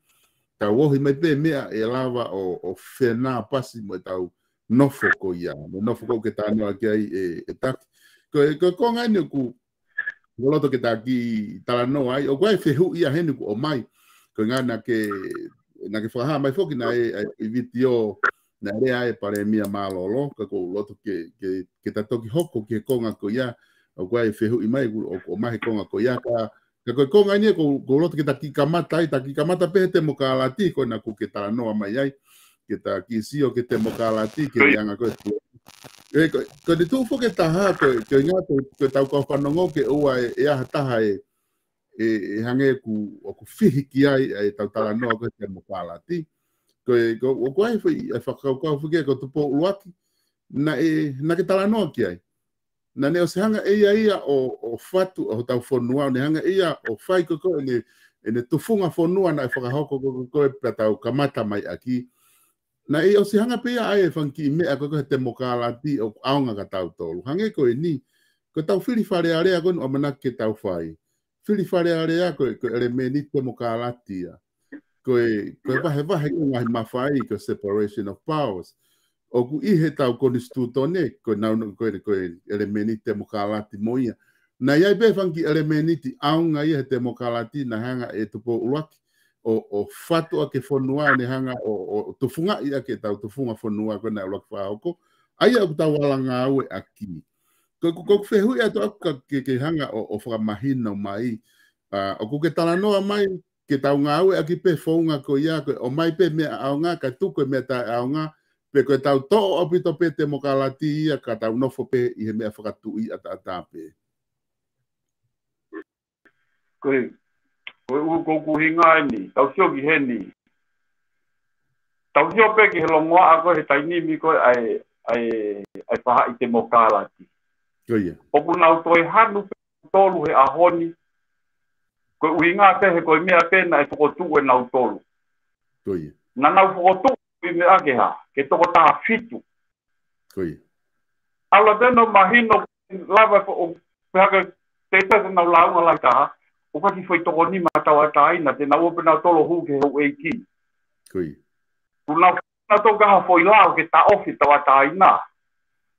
Tau ohi mai pē meʻa ʻe lava ʻo, ʻo fenāpasi mo e tau nofo ko ia. Mo e nofo ko ē ʻoku ke talanoa ki ai ʻe, ʻe Taki. Ko e, ko e konga eni ʻoku, ʻoku ou loto ke ta kiʻi talanoa ai, ʻoku ʻi ai e fehuʻi ia heni ʻoku ʻomai. Ko e ʻuhinga naʻa ke, naʻa ke fakahā mai foki naʻe, ʻa e, ʻi he vitiō, naʻe lea ai e Palēmia Mālōlō, ka ʻoku ou loto ke, ke, ke ta toki hoko ki he konga ko ia, ʻoku ʻi ai e fehuʻi mai, ʻoku, ʻoku ʻomai he konga ko ia, ka Ka ko e konga eni ʻoku, ʻoku ou loto ke ta kiʻi kamata ai, ta kiʻi kamata pē he temokalati, ko ena ʻoku ke talanoa mai ai, ke ta kiʻi sio ki he temokalati, ki he anga ko ē. ʻE, ko, ko e tuʻu foki e taha, ko, ko e ʻuhinga, ko, ko ʻetau kau fanongo ke ʻoua ʻe, ʻe ʻi ai ha taha ʻe, ʻe, ʻe hangē ʻoku, ʻoku fihi ki ai, ʻetau talanoa ko ē he temokalati. Ko e, ko, ʻoku ʻi ai foʻi, e fakakaukau foki ko Tupou ʻUluaki, naʻe, naʻa ke talanoa ki ai. Naʻa ne ʻosi hanga ʻe ia ia ʻo, ʻo fatu ʻa hotau fonua, ʻo ne hanga ʻe ia ʻo fai ko ē ko ē ʻene, ʻene tufunga fonua naʻe fakahoko ko ē ko ē pea tau kamata mai ʻaki. Naʻe ʻosi hanga pē ia ʻa e fanga kiʻi meʻa ko ē ko ē he temokalati ʻoku ʻaonga kia tautolu. Hangē ko eni, ko ʻetau fili Fale Alea ko eni ʻoku ʻamanaki ke tau fai. Fili Fale Alea ko e, ko e ʻelemēniti temokalati ia. Ko e, ko e vahevahe ko ē ngaahi mafai, ko e separation of powers. ʻOku ʻi heʻetau konisitūtone, ko e nau, ko e, ko e ʻelemēniti temokalati mo ia. Naʻe ʻi ai pē fanga kiʻi ʻelemēniti ʻaonga ia he temokalati naʻe hanga ʻe Tupou ʻUluaki ʻo, ʻo fatu ʻaki e fonua, ʻo ne hanga ʻo, ʻo tufungaʻi ʻaki ʻetau tufunga fonua ko ē naʻe ʻuluaki fakahoko. ʻA ia ʻoku tau ala ngāue ʻaki. Ko, ko, ko e fehuʻi atu ʻaku ka ke, ke hanga ʻo, ʻo fakamahino mai. ʻA, ʻoku ke talanoa mai, ke tau ngāue ʻaki pē founga ko ia, ko e ʻomai pē meʻa ʻaonga, kae tuku e meʻa taʻeʻaonga, pe ko ʻetau toʻo ʻaupito pē temokalati ia, ka tau nofo pē ʻi he meʻa fakatuʻi ʻataʻatā pē. Ko e, ko e ʻu-, ko ʻeku ʻuhinga eni, tau sio ki heni. Tau sio pē ki he longoaʻa ko ē he taimi ni ko ē ʻa e, ʻa e, ʻa e faʻahi temokalati. Ko ia. ʻOku nau toe hanu pē tolu he ʻaho ni, ko e ʻuhinga pē he ko e meʻa pē naʻe fokotuʻu ʻe nautolu. Ko ia. Naʻa nau fokotuʻu ʻi meʻa ke hā, ke toko taha fitu. Ko ia. ʻAlu atu ʻo mahino lava ko ʻo pehē ke te te nau lāunga lahi taha, ʻoku ʻikai ke foʻi toko nima tauʻatāina, te nau ō pē nautolu ʻo hū ki he houʻeiki. Ko ia. Kuo nau, nautolu ka ha foʻi lao ke taʻofi tauʻatāina.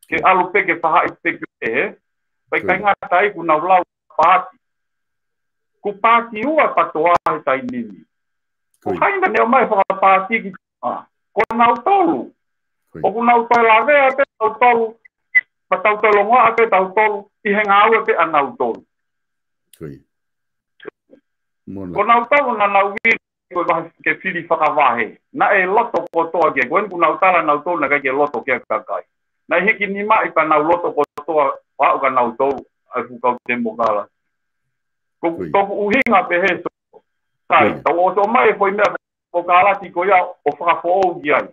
Ke ʻalu pē ke faʻahi pē ke, ē? Pea ʻikai ngata ai kuo nau lau paati. Ko e paati ua PATOA he taimi ni. Ko hai naʻa ne ʻomai fakapaati ki, ʻa, ko nautolu. ʻOku nau toe lavea pē nautolu, pea tau toe longoaʻa pē tautolu, ʻi he ngāue pē ʻa nautolu. Ko nautolu naʻa nau vili ko e vahe ke fili fakavahe. Naʻe loto kotoa ki ai. Ko eni kuo nau tala nautolu naʻe ʻikai ke loto ki ai e kakai. Naʻe hiki nimaʻi pea nau loto kotoa ʻo aʻu kia nautolu ʻa e fuʻu kau temokalati. Ko, ko ʻeku ʻuhinga pē he so. Sai, tau ʻosi ʻomai e foʻi meʻa temokalati ko ia ʻo fakafoʻou ki ai.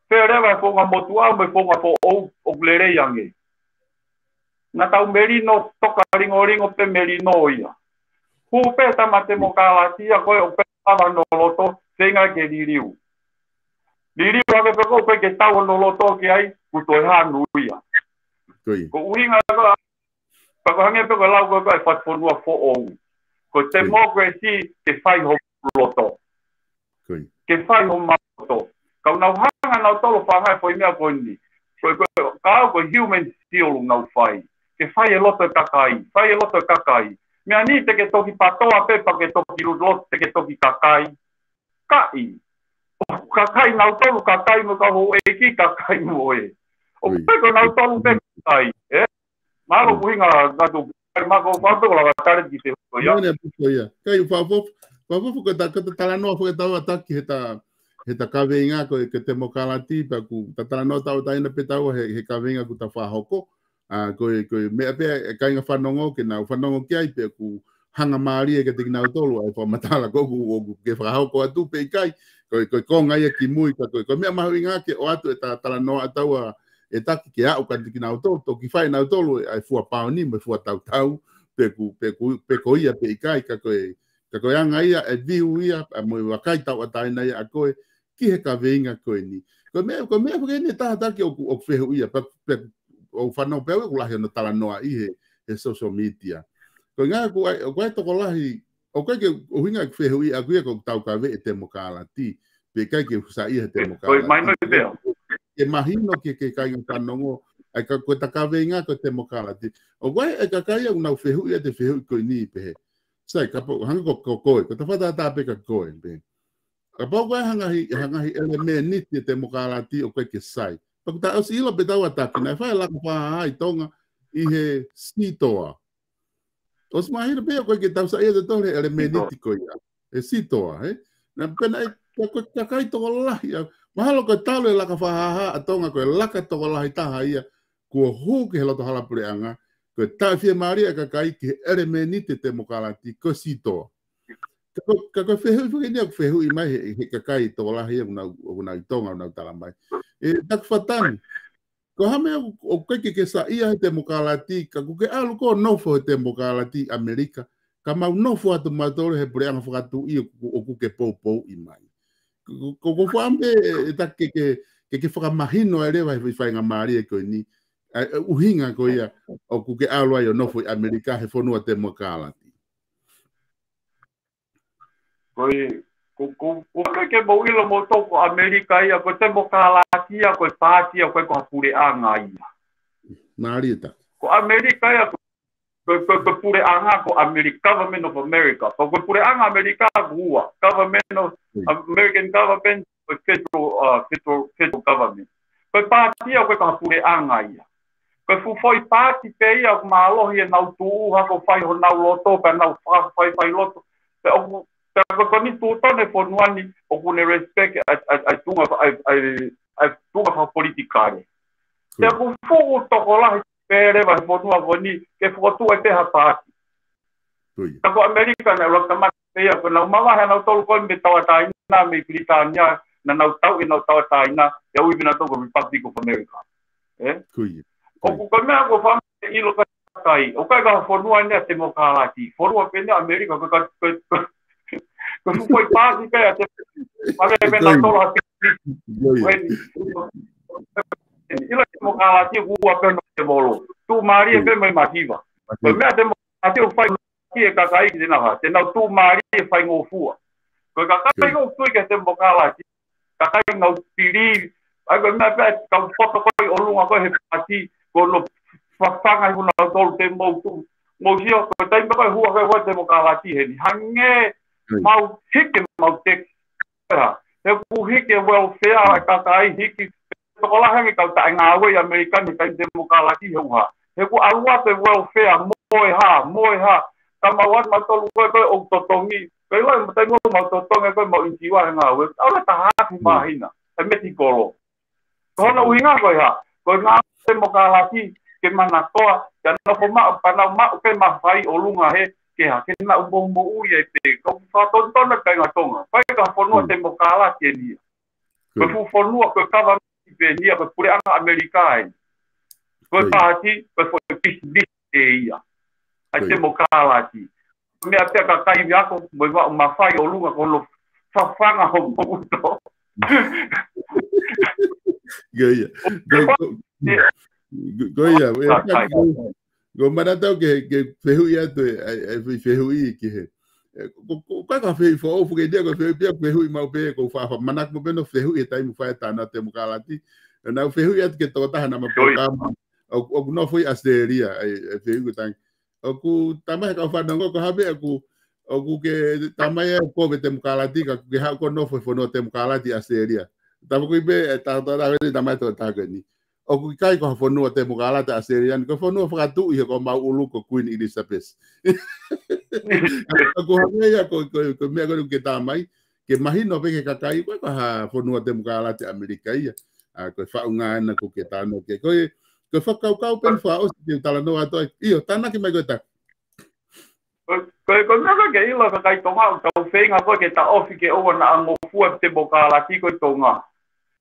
Pea leva e founga motuʻa mo e founga foʻou ʻoku lelei ange. Naʻa tau melino toka lingolingo pē melino ia. Hū pē tama temokalati ia ko ē ʻoku ʻikai lava hono loto, feinga ke liliu. Liliu hake pē ko ē ʻoku ʻikai ke tau hono loto ki ai, kuo toe hanu ia. Ko e ʻuhinga ko ē, pea ko e hangē pē ko e lau ko ē ʻa e fatu fonua foʻou. Ko e democracy ke fai ho loto. Ke fai homau loto. Ka ʻoku nau hanga nautolu ʻo fakaʻaongaʻi e foʻi meʻa ko eni. Ko e, ko e, ka ko e human shield ʻoku nau fai. Ke fai e loto e kakai, fai e loto e kakai. Meʻa ni te ke toki PATOA pē pea ke toki loto, te ke toki kakai. Kaʻi. ʻOku kakai nautolu, kakai mo e kau houʻeiki, kakai mo e. ʻOku pē ko nautolu pē kakai, ē? Mālō ʻuhinga ngatu, mālō ko fatu ko lava tale ki te ko ia. Mone atu ko ia. Kai, fakafoʻou, fakafoʻou ko e ta, ko e ta talanoa foki ʻetau ʻataki he ta, he ta kaveinga ko e, ko e temokalati, pea ʻoku ta talanoa tauʻatāina pē taua he, he kaveinga kuo ta fakahoko. ʻA, ko e, ko e meʻa pē ʻa e kāinga fanongo, ke nau fanongo ki ai pea ʻoku hangamālie kiate kinautolu ʻa e fakamatala ko ē ʻoku, ʻoku ke fakahoko atu pe ʻikai, ko e, ko e konga ia kimui, ka ko e, ko e meʻa mahuʻinga ke ʻoatu e ta talanoa ʻa taua ʻe taki ke aʻu kiate kinautolu, toki fai ʻe nautolu ʻa e fua paoni mo e fua tautau, pe ʻoku, pe ʻoku, pe ko ia pe ʻikai, ka ko e, ka ko e anga ia, e view ia, ʻa mo e vakai tauʻatāina ia ʻa koe, ki he kaveinga ko eni. Ko e meʻa, ko e meʻa foki eni ʻe taha taki ʻoku, ʻoku fehuʻia, pe, pe, ʻoku fanongo pē au ʻoku lahi hono talanoaʻi he, he social media. Ko e ʻuhinga ʻoku ʻi ai, ʻoku ʻi ai e tokolahi, ʻoku ʻikai ke ʻuhinga ʻeku fehuʻi ʻaʻaku ia ko ʻetau kaveinga temokalati, pe ʻikai ke u saiʻia he temokalati. Ke mahino ki he, ki he kāinga fanongo, ʻa e ka, ko ʻeta kaveinga ko e temokalati. ʻOku ʻi ai e kakai ia ʻoku nau fehuʻi ʻa e fehuʻi ko eni pehē. Sai, kapau, hangē ko, ko koe, ko ʻeta fakatātā pē kia koe, pehē. Kapau ko e hā e ngaahi, hā e ngaahi ʻelemēniti e temokalati ʻoku ʻikai ke sai. Pea kuo ta ʻosi ʻilo pē taua taki, naʻe fai e laka fakahā ʻi Tonga ʻi he sitoa. ʻOsi mahino pē ia ko e ke tau saiʻia tautolu he ʻelemēniti ko ia. ʻE sitoa, ē? Naʻa pehē ē, ka ko e kakai tokolahi, ʻa, mahalo ko e talu e laka fakahāhā ʻa Tonga, ko e laka tokolahi taha ia, kuo hū ki he loto hala puleʻanga, ko e taʻefiemālie ʻa e kakai ki he ʻelemēniti temokālati, ko e sitoa. Ka ko, ka ko e fehuʻi foki eni ʻoku fehuʻi mai he, he kakai tokolahi ʻoku nau, ʻoku nau ʻi Tonga, ʻoku nau tala mai. ʻE, Taki Fatani, ko e hā e meʻa ʻoku, ʻoku ʻikai ke ke saiʻia he temokālati, ka ʻoku ke ʻalu koe ʻo nofo he temokālati ʻAmelika, ka mau nofo atu mautolu he puleʻanga fakatuʻi ʻoku, ʻoku ke poupouʻi mai. Ko, ko, ko e fakaʻamu pē ʻe, ʻe Taki ke, ke, ke, ke fakamahino ai leva he faingamālie ko eni, ʻa e, ʻa e ʻuhinga ko ia ʻoku ke ʻalu ai ʻo nofo ʻi ʻAmelika he fonua temokālati. Ko e, ko, ko, ko e ke mou ʻilo moutolu ko ʻAmelika ia, ko e temokālati ia, ko e paati ia, ko e ko ha puleʻanga ia. Mālie Taki. Ko ʻAmelika ia, ko, ko, ko, ko e puleʻanga ko ʻAmelika, Government of America. Ko, ko e puleʻanga ʻAmelika ko ua, Government of American Government, ko e federal, uh, federal, federal government. Ko e paati ia, ko e ko ha puleʻanga ia. Ko e fuʻu foʻi paati pē ia ʻoku mālohi ʻenau tuʻu, hako fai honau loto, pea nau fa-, fai, fai loto. Pea ʻoku, pea ko, ko eni tuʻu tonu e fonua ni, ʻoku ne respect ʻa e, ʻa e, ʻa e tuʻunga fa-, ʻa e, ʻa e, ʻa e tuʻunga fakapolitikale. Pea ʻoku fuʻu tokolahi pē leva he fonua ko eni, ke fokotuʻu ai pē ha paati. Ka ko ʻAmelika naʻe ʻuluaki kamata pē ia, ko ʻenau mavahe ʻanautolu ko ē mei Tauʻatāina, mei Pilitānia, naʻa nau tauʻi ʻenau Tauʻatāina, ʻe ui pē ʻe nautolu ko e Republic of America. Ē? ʻOku ko e meʻa ʻoku ou fakaʻamu ke ʻilo ka kai, ʻoku ʻikai ko ha fonua eni ʻa e temokālati, fonua pē eni ʻa ʻAmelika, ko e ka, ko e, ko e, ko e fuʻu foʻi paati pē ʻa e, pale pē ʻe nautolu ha pē, ʻilo temokālati ʻoku ua pē ʻo e tēvolo. Tuʻumālie pē mo e masiva. Ko e meʻa temo- ʻa te u fai ki he kakai ki te nau hā, te nau tuʻumālie faingofua. Ko e kakai ʻoku tui ki he temokālati, kakai nau pili, ʻa ia ko e meʻa pē kau poto ko ē ʻi ʻolunga ko ē he paati, ko hono fafanga ʻi honautolu te mou tuʻu. Mou sio, ko e taimi ko ē hua ko ē ʻo e temokālati heni. Hangē mau hiki mau teki. He ʻoku hiki e welfare ʻa e kakai hiki. Tokolahi ange kau taʻengāue ʻi ʻAmelika ni he taimi temokālati he ʻuha. He ʻoku ʻalu atu e welfare mo e hā, mo e hā. Ka mau atu mautolu ko ē ko ē ʻoku totongi. Ko e ʻilo e taimi ʻoku mau totongi ko ē mau ʻinisiua he ngāue. ʻAlu atu ha afe māhina. E metikolo. Ko hono ʻuhinga ko e hā. Ko e ngāue temokālati ke manakoa. Ke nofo maʻu, pea nau maʻu pē mafai ʻolunga he ke hā, ke nau mou moʻui ai pē. Ko e fakatonutonu ki he kāinga Tonga. Ko e ka fonua temokālati eni ia. Ko e fuʻu fonua, ko e kavamiti pē eni ia, ko e puleʻanga ʻAmelika eni. Ko e paati, ko e foʻi pisinisi pē ia. ʻA e temokālati. Meʻa pē ʻa e kakai ako, mo e maʻu mafai ʻolunga ko hono fafanga homou uto. Ko ia. Ko, ko, ko ia. Ko, ko, ko manatu ke, ke fehuʻi atu e, e, e fehuʻi ki he. E, ko, ko, ko ka fehuʻi foʻou, fuke dia ko fehuʻi pea, fehuʻi mau pē, ko fa, fa, manako mo pē ʻo fehuʻi e taimi fai e tānaki temokālati. Naʻa ku fehuʻi atu ki he tokotaha naʻa ma polokalama. ʻOku, ʻoku nofo ʻi ʻAositelēlia, e, e fehuʻi ko e tangi. ʻOku tamai he kau fanongo ko e hā pē ʻoku, ʻoku ke tamai e ko e temokālati, ka ke haʻu ʻo nofo he fonua temokālati ʻAositelēlia. Tama kui pē, e, ta, ta, ta, ta, tamai to, ta, ko eni. ʻOku ʻikai ko ha fonua temokālati ʻAositelēlia ni, ko e fonua fakatuʻi he ko homau ʻulu ko Queen Elizabeth. ʻOku hangē ia ko, ko, ko e meʻa ko ē ke tamai, ke mahino pē ki he kakai, ko e ko ha fonua temokālati ʻAmelika ia. ʻA, ko e faʻunga ena ko e ke tānaki. Ko e, ko e fakakaukau pē fakaʻosi ke talanoa atu ai. ʻIo, tānaki mai ko e ta. Ko, ko, ko e meʻa ke ʻilo kakai Tonga, ʻoku tau feinga ko ē ke taʻofi ke ʻoua naʻa ngofua e temokālati ko ē ʻi Tonga.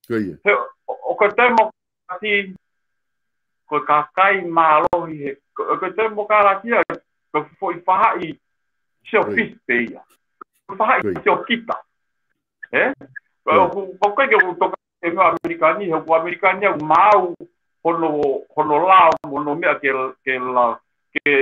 Ko ia. He, ʻo, ʻo ko e temokālati, ko e kakai mālohi he, ko, ko e temokālati ia, ko e foʻi faʻahi siofisi pē ia. Ko e faʻahi siokita. Ē? Ko, ko, ko e ke ʻoku toka e meʻa ʻAmelika ni, he ʻoku ʻAmelika ni ʻoku maʻu hono, hono lao, hono meʻa ke, ke la, ke,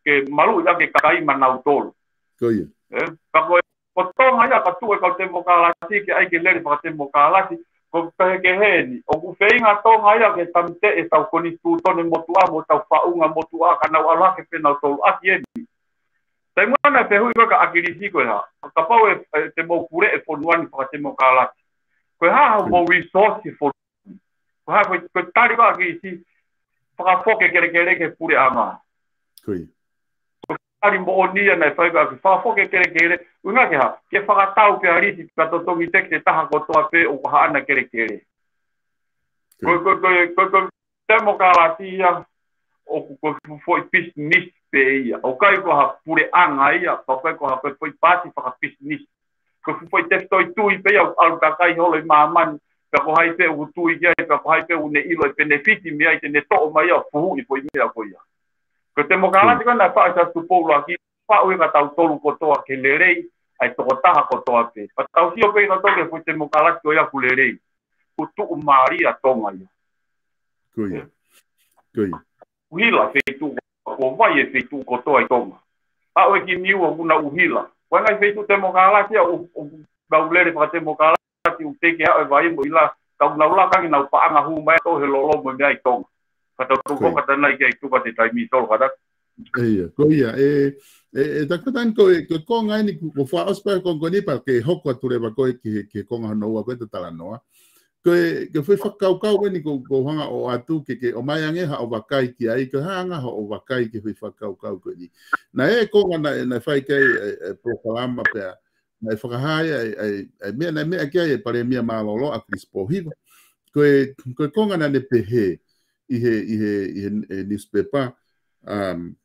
ke maluʻi ʻaki e kakai maʻanautolu. Ko ia. Ē? Ka ko e, ko Tonga ia ka tuʻu e kau temokālati, ke ʻai ke lele fakatemokālati, ko e kehekehe ni, ʻoku feinga Tonga ia ke tāmateʻi ʻetau konisitūtone motuʻa, mo ʻetau faʻunga motuʻa, ka nau ʻalu hake pē nautolu ʻaki eni. Taimi naʻe fehuʻi ko ē kia ʻAkilisi ko e hā. Kapau ʻe, ʻe te mou puleʻi e fonua ni fakatemokālati. Ko e hā hoʻomou resource he fonua ni. Ko e hā ko e, ko e tali ko ē ʻa ʻAkilisi. Fakafoki e kelekele ki he puleʻanga. Ko ia. Ko e tali moʻoni ia naʻe fai ko ē ke fakafoki e kelekele, ʻuhinga ke hā, ke fakatau pē ha lisi pea totongi tekisi ʻe taha kotoa pē ʻoku haʻana kelekele. Ko, ko, ko, ko, ko temokalati ia, ʻoku ko e fuʻu foʻi pisinisi pē ia. ʻOku ʻikai ko ha puleʻanga ia, pea ʻoku ʻikai ko ha ko e foʻi paati fakapisinisi. Ko e fuʻu foʻi tefitoʻi tui pē ia, ʻoku ʻalu kakai holo ʻi māmani, pea ko hai pē ʻoku tui ki ai, pea ko hai pē ʻoku ne ʻilo e penefiti mei ai te ne toʻo mai ia ʻo fuhuʻi e foʻi meʻa ko ia. Ko e temokalati ko ē naʻe faʻa sa Tupou ʻUluaki, faʻu ia kia tautolu kotoa ke lelei, ʻa e tokotaha kotoa pē. Pea tau sio pē kitautolu ki he foʻi temokalati ko ia ʻoku lelei. ʻOku tuʻumālie ʻa Tonga ia. Ko ia. Ko ia. ʻUhila feituʻu, ko vai e feituʻu kotoa ʻi Tonga. Aʻu e ki Niua ʻoku nau ʻuhila. Ko e ngaahi feituʻu temokalati ia ʻoku, ʻoku nau lele fakatemokalati ʻoku teʻeki aʻu e vai mo ʻila. Ka ʻoku nau laka ange ʻenau paʻanga hū mai ʻo toʻo e lolo mo e meʻa ʻi Tonga. Ka tau tau Ko ia. Ko ka tanai ke tuka te taimi solo kata. ʻIo, ko ia. E, e, e takatani ko e, ko e konga eni, ko, ko fua ʻosi pē konga ko eni pea ke hoko atu leva ko e ki he, ki he konga hono ua ko e talanoa. Ko e, ko e foʻi fakakaukau eni ko, ko hanga ʻo ʻoatu ke, ke ʻomai ange haʻo vakai ki ai, ke hanga haʻo vakai ki he foʻi fakakaukau ko eni. Naʻe konga naʻe, naʻe fai ki ai e, e polokalama pea, naʻe fakahā ai, ai, ai, ai meʻa, naʻe meʻa ki ai e Palēmia mālōlō ʻa Chris Pohiva. Ko e, ko e konga naʻa ne pehē ʻi he, ʻi he, ʻi he, e newspaper, um,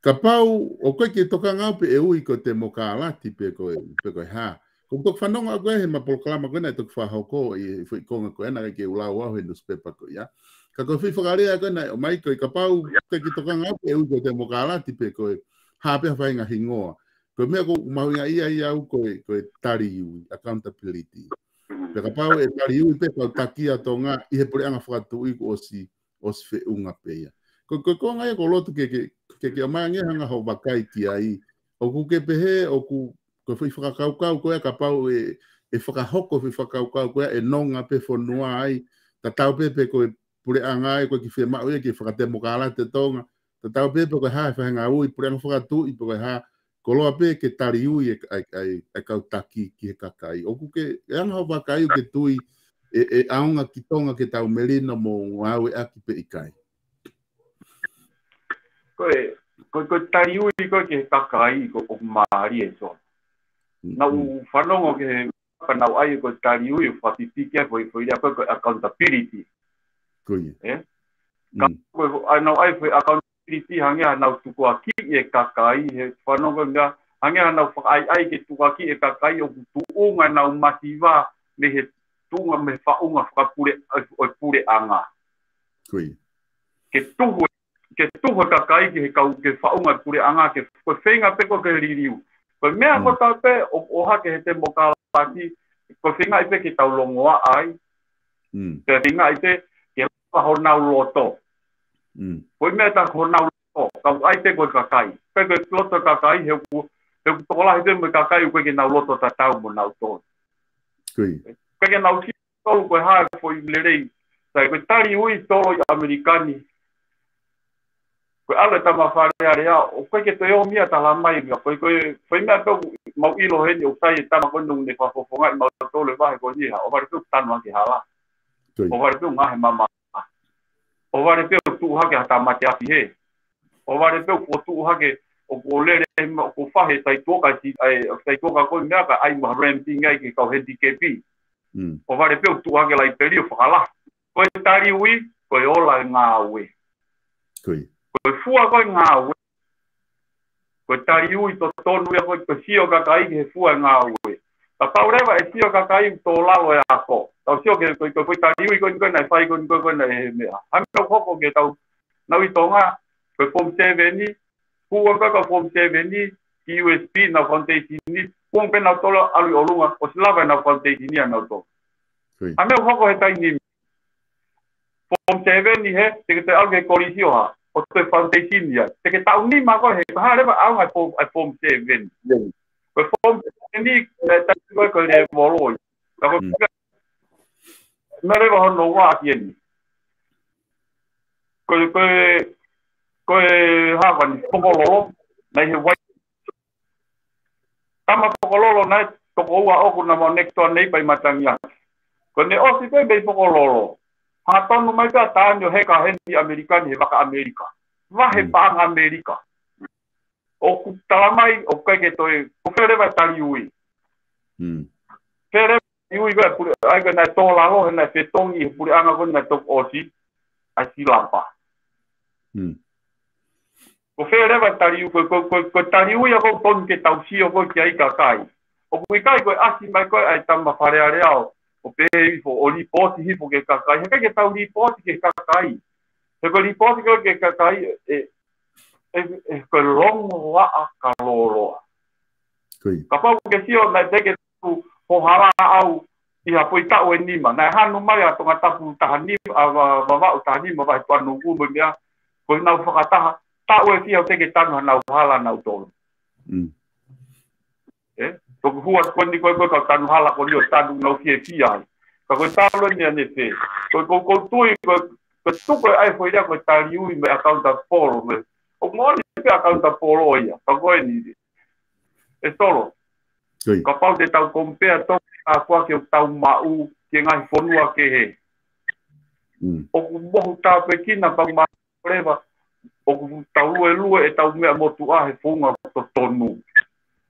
kapau, ʻoku ʻikai ke tokanga au pe ʻe ui ko e temokalati pe ko e, pe ko e hā. Ko e toki fanongo au ko ē he ma polokalama ko ē naʻe toki fakahoko ʻi he foʻi konga ko ē naʻe ʻikai ke u lau au he newspaper ko ia. Ka ko e foʻi fakalea ko ē naʻe ʻomai ko e kapau ʻikai ke tokanga au pe ʻe ui ko e temokalati pe ko e hā pē ha faʻahinga hingoa. Ko e meʻa ʻoku mahuʻinga ia ia au ko e, ko e taliui, accountability. Pea kapau ʻe taliui pē kau taki ʻa Tonga ʻi he puleʻanga fakatuʻi kuo ʻosi, ʻosi feʻunga pē ia. Ko, ko, ko e konga ia ʻoku ou loto ke, ke, ke, ke ʻomai ange hanga haʻo vakai ki ai. ʻOku ke pehē, ʻoku, ko e foʻi fakakaukau ko ia kapau ʻe, ʻe fakahoko e foʻi fakakaukau ko ia ʻe nonga pē fonua ai, tatau pē pe ko e puleʻanga ai, ʻoku ʻikai ke fiemaʻu ia ke fakatemokalati ʻa Tonga, tatau pē pe ko e hā e faʻahinga ui, puleʻanga fakatuʻi pe ko e hā, koloa pē ke taliui e, e, e, e kau taki ki he kakai. ʻOku ke, ʻe anga haʻo vakai ʻoku ke tui, ʻe, ʻe ʻaonga ki Tonga ke tau melino mo ngāueʻaki pe ʻikai. Ko e, ko e, ko e taliui ko ē ki he kakai ko, ʻoku mālie ʻe Solo. Mm, Naʻa ku mm. fanongo ki he, ka naʻa ku ʻai ko e taliui ʻo fakapipiki ai foʻi, foʻi lea ko e, ko e accountability. Ko ia. ʻE? Ka Mm. ko e, ʻa naʻa ku ʻai foʻi accountability hangē ha nau tukuakiʻi e kakai, he fanongo ko e meʻa, hangē ha nau fakaʻaiʻai ke tukuakiʻi e kakai ʻoku tuʻunga ʻenau masiva mei he tuʻunga mei he faʻunga fakapule, ʻo e puleʻanga. Ko ia. Ke tuhu, ke tuhu e kakai ki he kau ke faʻunga e puleʻanga ke, ko e feinga pē ko e ke liliu. Ko e meʻa Mm. ko ē pē ʻoku, ʻohake he temokalati, ko e feinga ai pē ke tau longoaʻa ai. Mm. Ko e feinga ai pē ke lava honau loto. Mm. Ko e meʻa ta honau loto, kau ai pē ko e kakai. Pea ko e loto kakai, he ʻoku, he ʻoku tokolahi pē mo e kakai ʻoku ʻikai ke nau loto tatau mo nau tō. Ko ia. ʻIkai ke nau ki tolu ko e hā e foʻi lelei. Sai ko e taliui Solo ʻi ʻAmelika ni. Ko e ʻalu e tama Fale Alea, ʻoku ʻikai ke toe ʻomi ia talamai, ko e, ko e, ko e meʻa pē ʻoku mau ʻilo heni ʻoku sai e tama ko ē naʻa ne fakafofongaʻi mautolu he vahe ko eni ha, ʻohovale pē ʻoku tanu hake hala. Ko ia. ʻOhovale pē ʻoku ngaohi mamafa. ʻOhovale pē ʻoku tuʻu hake ha tāmate afi hē. ʻOhovale pē ʻoku tuʻu hake ʻoku ʻo lele, ʻoku fahe taituoka si, ʻai, taituoka ko e meʻa ka ʻai mo ha ramping ai ki he kau handicap. Mm. ʻOhovale pē ʻoku tuʻu hake laipeli ʻo fakalahi. Ko e taliui, ko e ola e ngāue. Ko ia. Ko e fua ko e ngāue. Ko e taliui totonu ia ko e, ko e sio kakai ki he fua e ngāue. Kapau leva ʻe sio kakai ʻoku tō lalo e ako. Tau sio ki he, ko e, ko e, ko e taliui ko eni ko ē naʻe fai ko eni ko ē, ko ē naʻe he meʻa. Hangē ʻoku hoko ke tau, naʻa ku ʻi Tonga, ko e Form seven ni, hū ko ē kau Form seven ni ki U S P, ʻenau foundation ni, hū pē nautolu ʻalu ʻi ʻolunga, ʻosi lava ʻenau foundation ni ʻanautolu. Ko ia. Hangē ʻoku hoko he taimi ni, Form seven ni hē, te ke toe ʻalu ki he kolisi ʻo hā, ʻo toe foundation ia. Te ke taʻu nima ko ē hē, ko e hā leva ʻaonga e Form, e Form seven. Ko e Form seven ni, ʻe taʻu ko ē ko e level ʻo ia. Ka ko e Mm. meʻa leva hono ua ʻaki eni. Ko e, ko e, ko e hā ko eni, Fokololo, naʻe ʻi he vai. Tama Fokololo naʻe toko ua ʻoku na mau next door neighbor ʻi Matangiaki. Ko ʻene ʻosi pē mei Fokololo, hangatonu mai pē ʻa Taani ʻo heka heni ʻi ʻAmelika ni he vaka ʻAmelika. Vahe Mm. paʻanga ʻAmelika. ʻOku tala mai, ʻoku ʻikai ke toe, ko fē leva e taliui. Fē leva e taliui ko ē, pule, ʻa ia ko ē naʻe tō lalo, he naʻe fetongi, he puleʻanga ko ē naʻe toki ʻosi, ʻa e silapa. Ko fē leva e taliui, ko, ko, ko, ko e taliui ia ʻoku totonu ke tau sio ko ē ki ai kakai. ʻOku ʻikai ko e ʻasi mai ko ē ʻa e tama Fale Alea ʻo, ʻo pehē hifo, ʻo lipooti hifo ki he kakai. He ʻikai ke tau lipooti ki he kakai. He ko e lipooti ko ē ki he kakai, ʻe, ʻe, ʻe, ko e longoaʻa ka lōloa. Kapau ke sio naʻe teʻeki ke tuku ho hala ʻau ʻi ha foʻi taʻu ʻe nima. Naʻe hanu mai ʻa Tongatapu taha nima, ʻa Va-, Vavaʻu taha nima, Vahetuʻanuku mo e meʻa, ko ʻenau fakataha, taʻu ʻe fiha teʻeki ke tanu hanau hala nautolu. ʻE, toki hua ko eni ko ē ko e kau tanu hala ko eni ʻo tanu nau fiefia ai. Ka ko e talu eni ʻanefē. Ko, ko, ko e tui, ko, ko e tuku ʻa e foʻi lea ko e taliui mo e accountable mo e. ʻOku moʻoni pē accountable ia. Ka ko eni. ʻE Solo. Kapau te tau compare toki ʻa koa ke tau maʻu ki he ngaahi fonua kehe. ʻOku mohu tāpuekina pau ma leva, ʻoku tau luelue ʻetau meʻa motuʻa he founga totonu.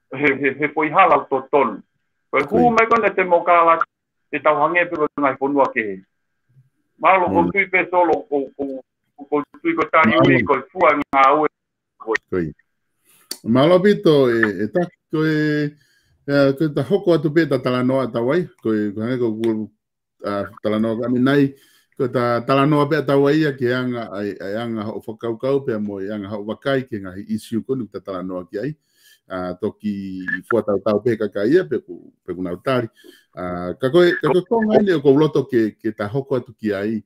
He, he, he foʻi hala totonu. Ko e hū mai ko ē ʻa e temokalati, te tau hangē pē ko e ngaahi fonua kehe. Mālō, ko e tui pē Solo, ko, ko, ko, ko e tui ko e taliui, ko e fua ngāue. Mālō ʻaupito, ʻe, ʻe Taki, ko e, ʻe, ko e ta hoko atu pē ta talanoa ʻa tau ai, ko e, ko e hangē ko e, ʻa, talanoa ka mi nai, ko e ta talanoa pē ʻa tau ai ia ki he anga, ʻa e, ʻa e anga hoʻo fakakaukau pea mo e anga hoʻo vakai ki he ngaahi issue ko eni ʻoku ta talanoa ki ai. ʻA, toki fua tautau pē kakai ia, pe ʻoku, pe ʻoku nau tali. ʻA, ka ko e, ka ko e konga eni ʻoku ou loto ke, ke ta hoko atu ki ai.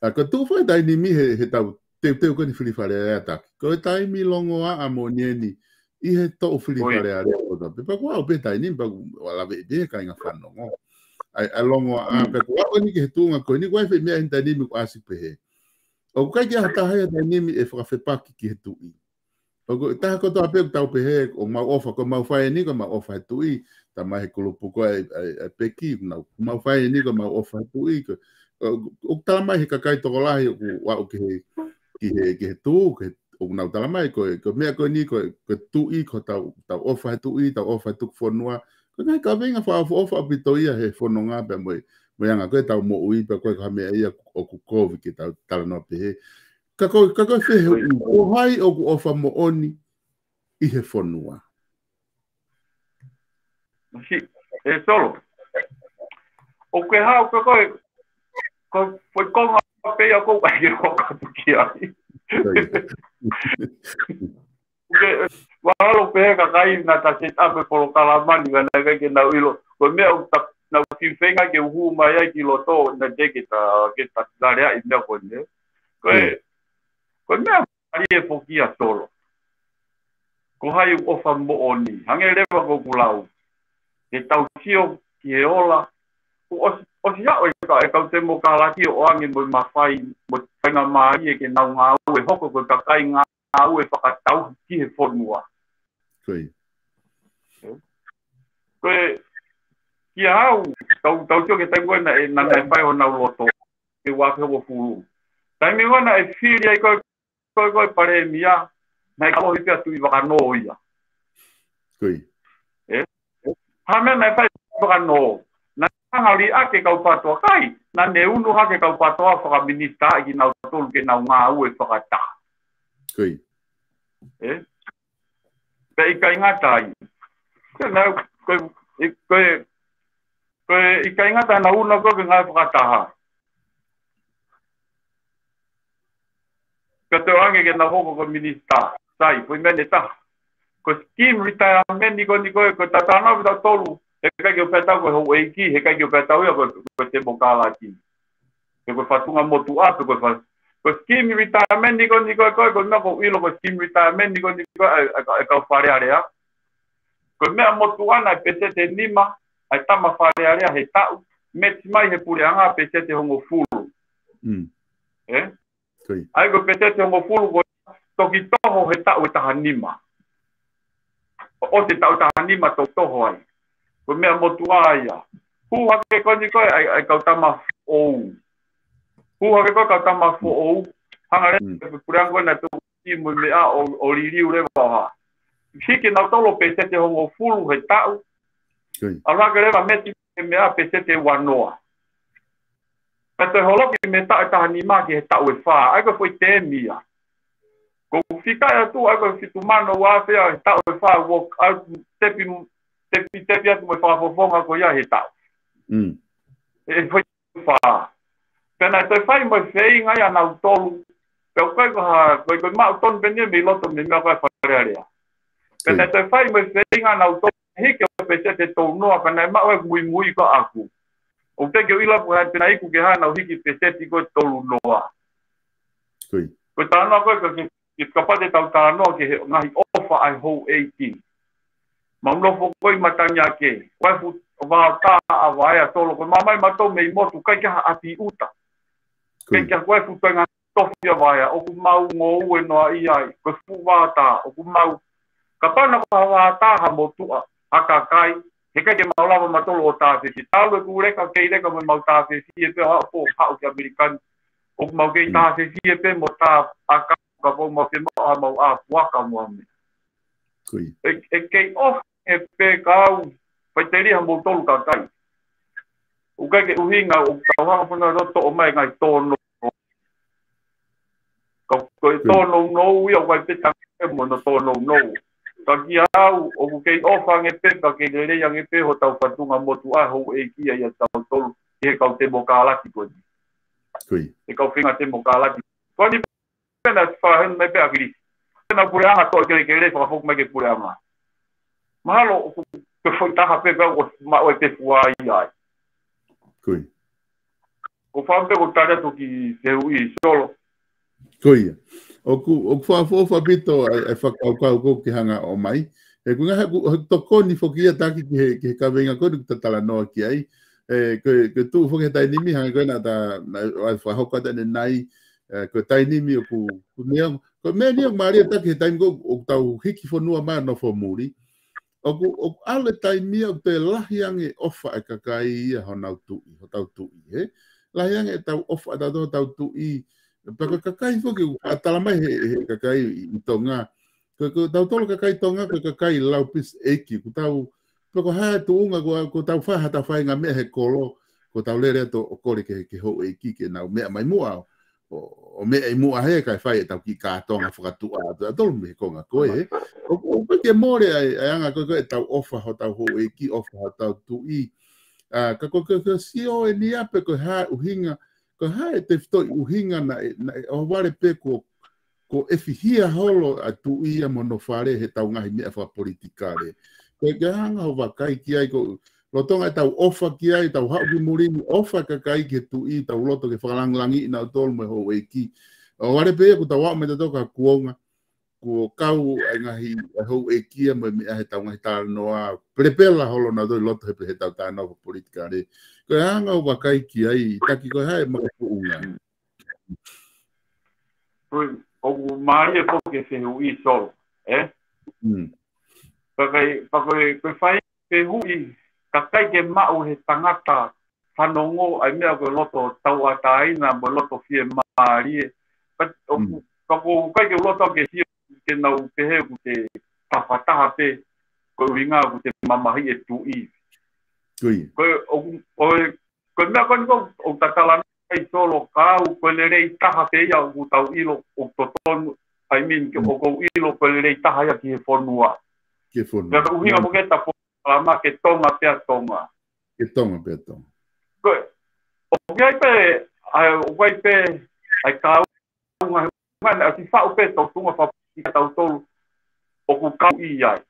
ʻA, ko e tuʻu foʻi taimi ni he, he tau teuteu ko eni fili Fale Alea, Taki. Ko e taimi longoaʻa moʻoni eni ʻi he toʻu fili Fale Alea ʻo tau. Pea ko au pē taimi ni, pea ʻoku ou lave pē he kāinga fanongo. ʻA e, ʻa e longoaʻa, pea ko au eni ki he tuʻunga ko eni, ko e foʻi meʻa eni taimi ni ʻoku ʻasi pehē. ʻOku ʻikai ke ʻi ai ha taha ia taimi ni ʻe fakafepaki ki he tuʻi. ʻOku taha kotoa pē ʻoku tau pehē, ʻoku mau ʻofa, ko ʻemau fai eni, ko ʻemau ʻofa he tuʻi, tā mai he kulupu ko ē, ʻa e, ʻa e peki, ʻoku nau, ʻoku mau fai eni, ko ʻemau ʻofa he tuʻi, ko, ʻo, ʻoku tala mai he kakai tokolahi, ʻoku aʻu ki he, ki he, ki he tuʻu, ki he, ʻoku nau tala mai, ko e, ko e meʻa ko eni, ko e, ko e tuʻi, ko ʻetau, tau ʻofa he tuʻi, tau ʻofa he tuku fonua, ko e ngaahi kaveinga fakaʻofoʻofa ʻaupito ia he fononga pea mo e, mo e anga ko ē ʻetau moʻui, pea ko e ko ha meʻa ia ʻoku kovi ke tau talanoa pehē. Ka ko, ka ko e fehuʻi, ko hai ʻoku ʻofa moʻoni ʻi he fonua? Si, ʻe Solo. ʻOku ke hao ka ko e, ko, ko e konga pē ia ʻoku ou ʻai ke hoko atu ki ai. ʻOku ke, ua halo pē he kakai naʻa ta set up e polokalama ni ka naʻe ʻikai ke nau ʻilo. Ko e meʻa ʻoku ta, nau kiʻi feinga ke u hū mai ai ki loto, naʻe teʻeki ke ta, ke ta laleaʻi meʻa ko eni. Ko e, ko e meʻa mālie foki ia Solo. Ko hai ʻoku ʻofa moʻoni. Hangē leva ko ʻeku lau. Ke tau sio ki he ola. ʻOsi, ʻosi aʻu e ka, e kau temokalati ʻo ʻoange mo e mafai, mo e faingamālie ke nau ngāue hoko ko e kakai ngāue fakatauhi ki he fonua. Ko e, kia au, tau, tau sio ki he taimi ko ē naʻe, naʻe fai honau loto, ke ua afe hongofulu. Taimi ko ē naʻe fili ai ko ē, ko ē, ko ē palēmia, naʻe kalohi pē ʻa Tuʻivakanō ia. ʻE? Ha meʻa naʻe fai Vakanō. Naʻe hanga liʻaki e kau PATOA kai, naʻa ne unu hake e kau PATOA fakaminisitā ʻe kinautolu ke nau ngāue fakataha. ʻE? Pea ʻikai ngata ai. Ko e, ko e, ko e, ko e ʻikai ngata ai naʻa na unu ko ē ke ngāue fakataha. Ka toe ʻoange ke na hoko ko e minisitā. Sai, foʻi meʻa ʻe taha. Ko e scheme retirement ni ko eni ko ē, ko e tatano pē tautolu. He ʻikai ke u pehē ʻe au ko e houʻeiki, he ʻikai ke u pehē ʻe au ia ko e, ko e temokalati. He ko e fatunga motuʻa, pe ko e fa-, ko e scheme retirement ni ko eni ko ē, ko e, ko e meʻa ʻoku ou ʻilo ko e scheme retirement ni ko eni ko ē, ʻa e, ʻa e, ʻa e kau Fale Alea. Ko e meʻa motuʻa naʻe pēseti ʻe nima, ʻa e tama Fale Alea he taʻu, match mai he puleʻanga pēseti ʻe hongofulu. ʻE? ʻA ia ko e pēseti ʻe hongofulu ko e toki toho he taʻu ʻe taha nima. ʻOsi e taʻu taha nima toki toho ai. Ko e meʻa motuʻa ia. Hū hake ko eni ko ē, ʻa e, ʻa e kau tama foʻou. Hū hake ko ē kau tama foʻou. Hanga leva e puleʻanga ko ē naʻe toki mo e meʻa ʻo, ʻo liliu leva ʻo hā. hiki nautolu peseti ʻe hongofulu he taʻu. ʻAlu hake leva meti he meʻa peseti ʻe uanoa. Pea toe holoki mei he taʻu ʻe taha nima ki he taʻu ʻe fā. ʻA ia ko e foʻi temi ia. Ko e fika ʻe atu, ʻa ia ko e fitu mano ua afe ia he taʻu ʻe fā, ʻoku ʻai tepi, tepi, tepi atu mo e fakafofonga ko ia he taʻu. ʻE foʻi fā. Pea naʻe toe fai mo e feinga ia ʻa nautolu. Pea ʻoku ʻikai ko ha, ko e, ko e maʻu tonu pē eni mei loto mei meʻa ko e Fale Alea. Pea naʻe toe fai mo e feinga ʻa nautolu hiki ʻo peseti ʻe tolunoa, pea naʻe maʻu e muimui ko ʻaku. ʻOku teʻeki ke u ʻilo pe ko e hā pē naʻe iku ke hā naʻa nau hiki peseti ko e tolunoa. Ko e talanoa ko e ke, ke kapau te tau talanoa ki he ngaahi ʻofa ʻa e houʻeiki. Mau nofo ko ē ʻi Mataniake, ko e fuʻu vaotā ʻa Vaea Solo, ko e mamahi mautolu mei motu, ʻikai ke ha ʻapi ʻuta. ʻIkai ke ha ko e fuʻu toenga tofi ʻa Vaea, ʻoku mau ngoue noa ia ai, ko e fuʻu vaotā, ʻoku mau. Kapau naʻa ko ha vaotā ha motuʻa, ha kakai, heʻikai ke mau lava mautolu ʻo tāfefi. Talu ʻeku leka, kei leka mo ʻemau tāfefi, ʻe pē ʻo haʻu pē ʻo haʻu ki ʻAmelika ni. ʻOku mau kei tāfefi ʻe pē mo tā ʻakau, kapau mau ke maʻu haʻamau ʻā puaka mo ha meʻa. ʻE, ʻe kei ʻofa ʻe pē kau, faʻiteliha moutolu kakai. ʻOku ʻikai ke ʻuhinga ʻoku tau hanga pē ʻo toʻo mai ngaahi tōnounou. Ka ko e tōnounou ia ʻoku ʻai pē tangata mo hono tōnounou. Ka kiate au, ʻoku kei ʻofa ange pē, ka kei lelei ange pē hotau fatunga motuʻa houʻeiki ia ʻia tautolu, ʻi he kau temokalati ko eni. He kau feinga temokalati. Ko eni pē naʻe fakahā mai pē ʻa ʻAkilisi. Pea naʻe puleʻanga toʻo kelekele, fakafoki mai ke puleʻanga. Mahalo ʻoku ke foʻi taha pē pea ʻoku maʻu e te fua ia ai. Ko e fā pē ko e tali atu ki he fehuʻi Solo. Ko ia. ʻOku, ʻoku fakaʻofoʻofa ʻaupito ʻa e, ʻa e fakakaukau ko ē ke hanga ʻo ʻomai. He ko e ngaahi, ʻoku, ʻoku tokoni foki ia Taki ki he, ki he kaveinga ko eni ʻoku ta talanoa ki ai. ʻE, ko e, ko e tuʻu foki he taimi ni, hangē ko ē naʻa ta, naʻa, ʻa e fakahoko atu ʻanenai, ʻe, ko e taimi ni ʻoku, ko e meʻa, ko e meʻa ni ʻoku mālie Taki he taimi ko ē ʻoku tau hiki fonua mai ʻo nofo muli. ʻOku, ʻoku ʻalu e taimi ia ʻoku toe lahi ange ʻofa ʻa e kakai ia honau tuʻi, hotau tuʻi, ē? Lahi ange ʻetau ʻofa ʻatautolu hotau tuʻi. Pea ko e kakai foki, ʻoku tala mai he, he kakai ʻi, ʻi Tonga. Ko, ko tautolu kakai Tonga, ko e kakai lau pisi ʻeiki, ʻoku tau, pea ko e hā e tuʻunga, ko, ʻoku tau fai haʻatau faʻahinga meʻa he kolo, ʻoku tau lele atu ʻo kole ki he, ki he houʻeiki ke nau meʻa mai muʻa ʻo, ʻo, ʻo meʻa ʻi muʻa he kae fai ʻetau kiʻi kātoanga fakatuʻa atu, ʻatautolu mei he konga ko ē, ē. ʻOku, ʻoku ʻikai ke mole ʻa e, ʻa e anga ko ē, ko ē ʻetau ʻofa hotau houʻeiki, ʻofa hotau tuʻi. ʻA, ka ko e, ko e, ko e sio eni ia pe ko e hā e ʻuhinga, ko e hā e tefitoʻi ʻuhinga naʻe, naʻe ʻohovale pē ko, ko e fihia holo ʻa e tuʻi ia mo hono fale heʻetau ngaahi meʻa fakapolitikale. Ko e ke hanga ʻo vakai ki ai ko, lolotonga ʻetau ʻofa ki ai, tau haʻu ki muli ni, ʻofa kakai ki he tuʻi, tau loto ke fakalāngilangiʻi nautolu mo e houʻeiki. ʻOhovale pē ia kuo tau aʻu mai tautolu ki ha kuonga, kuo kau ʻa e ngaahi, ʻa e houʻeiki ia mo e meʻa heʻetau ngaahi talanoa, pelepela holo nautolu ʻi loto he, heʻetau talanoa fakapolitikale. Ko e hanga ʻo vakai ki ai, Taki, ko e hā e makatuʻunga. ʻOku mālie foki e fehuʻi Solo, ē? Pea ʻikai, pea ko e, ko e fai fehuʻi, ka ʻikai ke maʻu he tangata fanongo ʻa e meʻa ko e loto tauʻatāina mo e loto fiemālie. Pea ʻoku, pea ʻoku ʻikai ke u loto ke sio ke nau pehē ʻoku te tafataha pē, ko e ʻuhinga ʻoku te mamahiʻi e tuʻi. Ko e, ʻoku, ko e, ko e meʻa ko eni ʻoku, ʻoku ta talanoa ai Solo, ka ʻoku, ko e lelei taha pē ia ʻoku tau ʻilo ʻoku totonu, I mean, ke ʻoku ou ʻilo ko e lelei taha ia ki he fonua. Ki he fonua. Pea ko e ʻuhinga mo ke ta po-, ala ma ke Tonga pea Tonga. Ke Tonga pea Tonga. Ko e, ʻoku ʻi ai pē, ʻa e, ʻoku ʻi ai pē, ʻa e kau ngaahi, ngaahi, ʻa e faʻu pē tau tunga fakapolitikale ʻatautolu, ʻoku kau ʻi ai.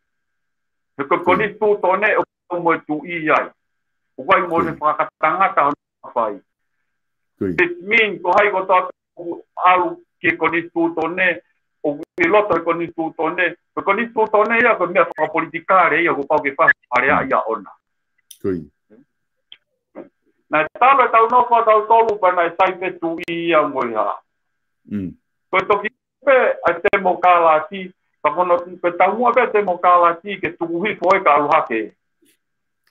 He ko e konisitūtone ʻoku kau mo e tuʻi ai. ʻOku ʻi ai mo e fakatangata hono fai. It means, ko hai kotoa ʻoku ʻalu ki he konisitūtone, ʻoku ʻi loto he konisitūtone, ko e konisitūtone ia ko e meʻa fakapolitikale ia, kuo pau ke fai ha lea ia ʻona. Naʻe talu ʻetau nofo ʻatautolu pea naʻe sai pē tuʻi ia mo e hā. Ko e toki pē ʻa e temokalati, pea ko hono, ko e taumuʻa pē temokalati ke tuku hifo e ka ʻalu hake.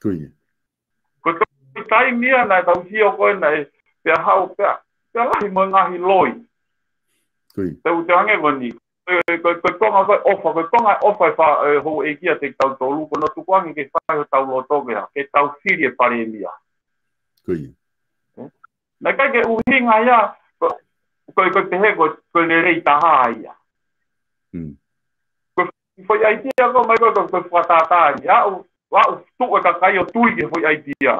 Ko e toki taimi ia naʻe tau sio ko ē naʻe pea haʻu pea, pea lahi mo e ngaahi loi. Pea ʻoku te hangē ko eni. ko, ko, ko e konga ko e ʻofa, ko e konga ʻofa ʻa e fa-, ʻa e houʻeiki ʻiate kitautolu, ko hono tukuange ke fai hotau loto ke, ke tau fili e palēmia. Ko ia. Naʻe ʻikai ke ʻuhinga ia, ko, ko, ko e pehē ko, ko e lelei taha ia. Mm. Ko e foʻi ʻaitia ko ē mai ko, ko, ko e fakatātā ia. Aʻu, aʻu tuʻu e kakai ʻo tui ki he foʻi ʻaitia.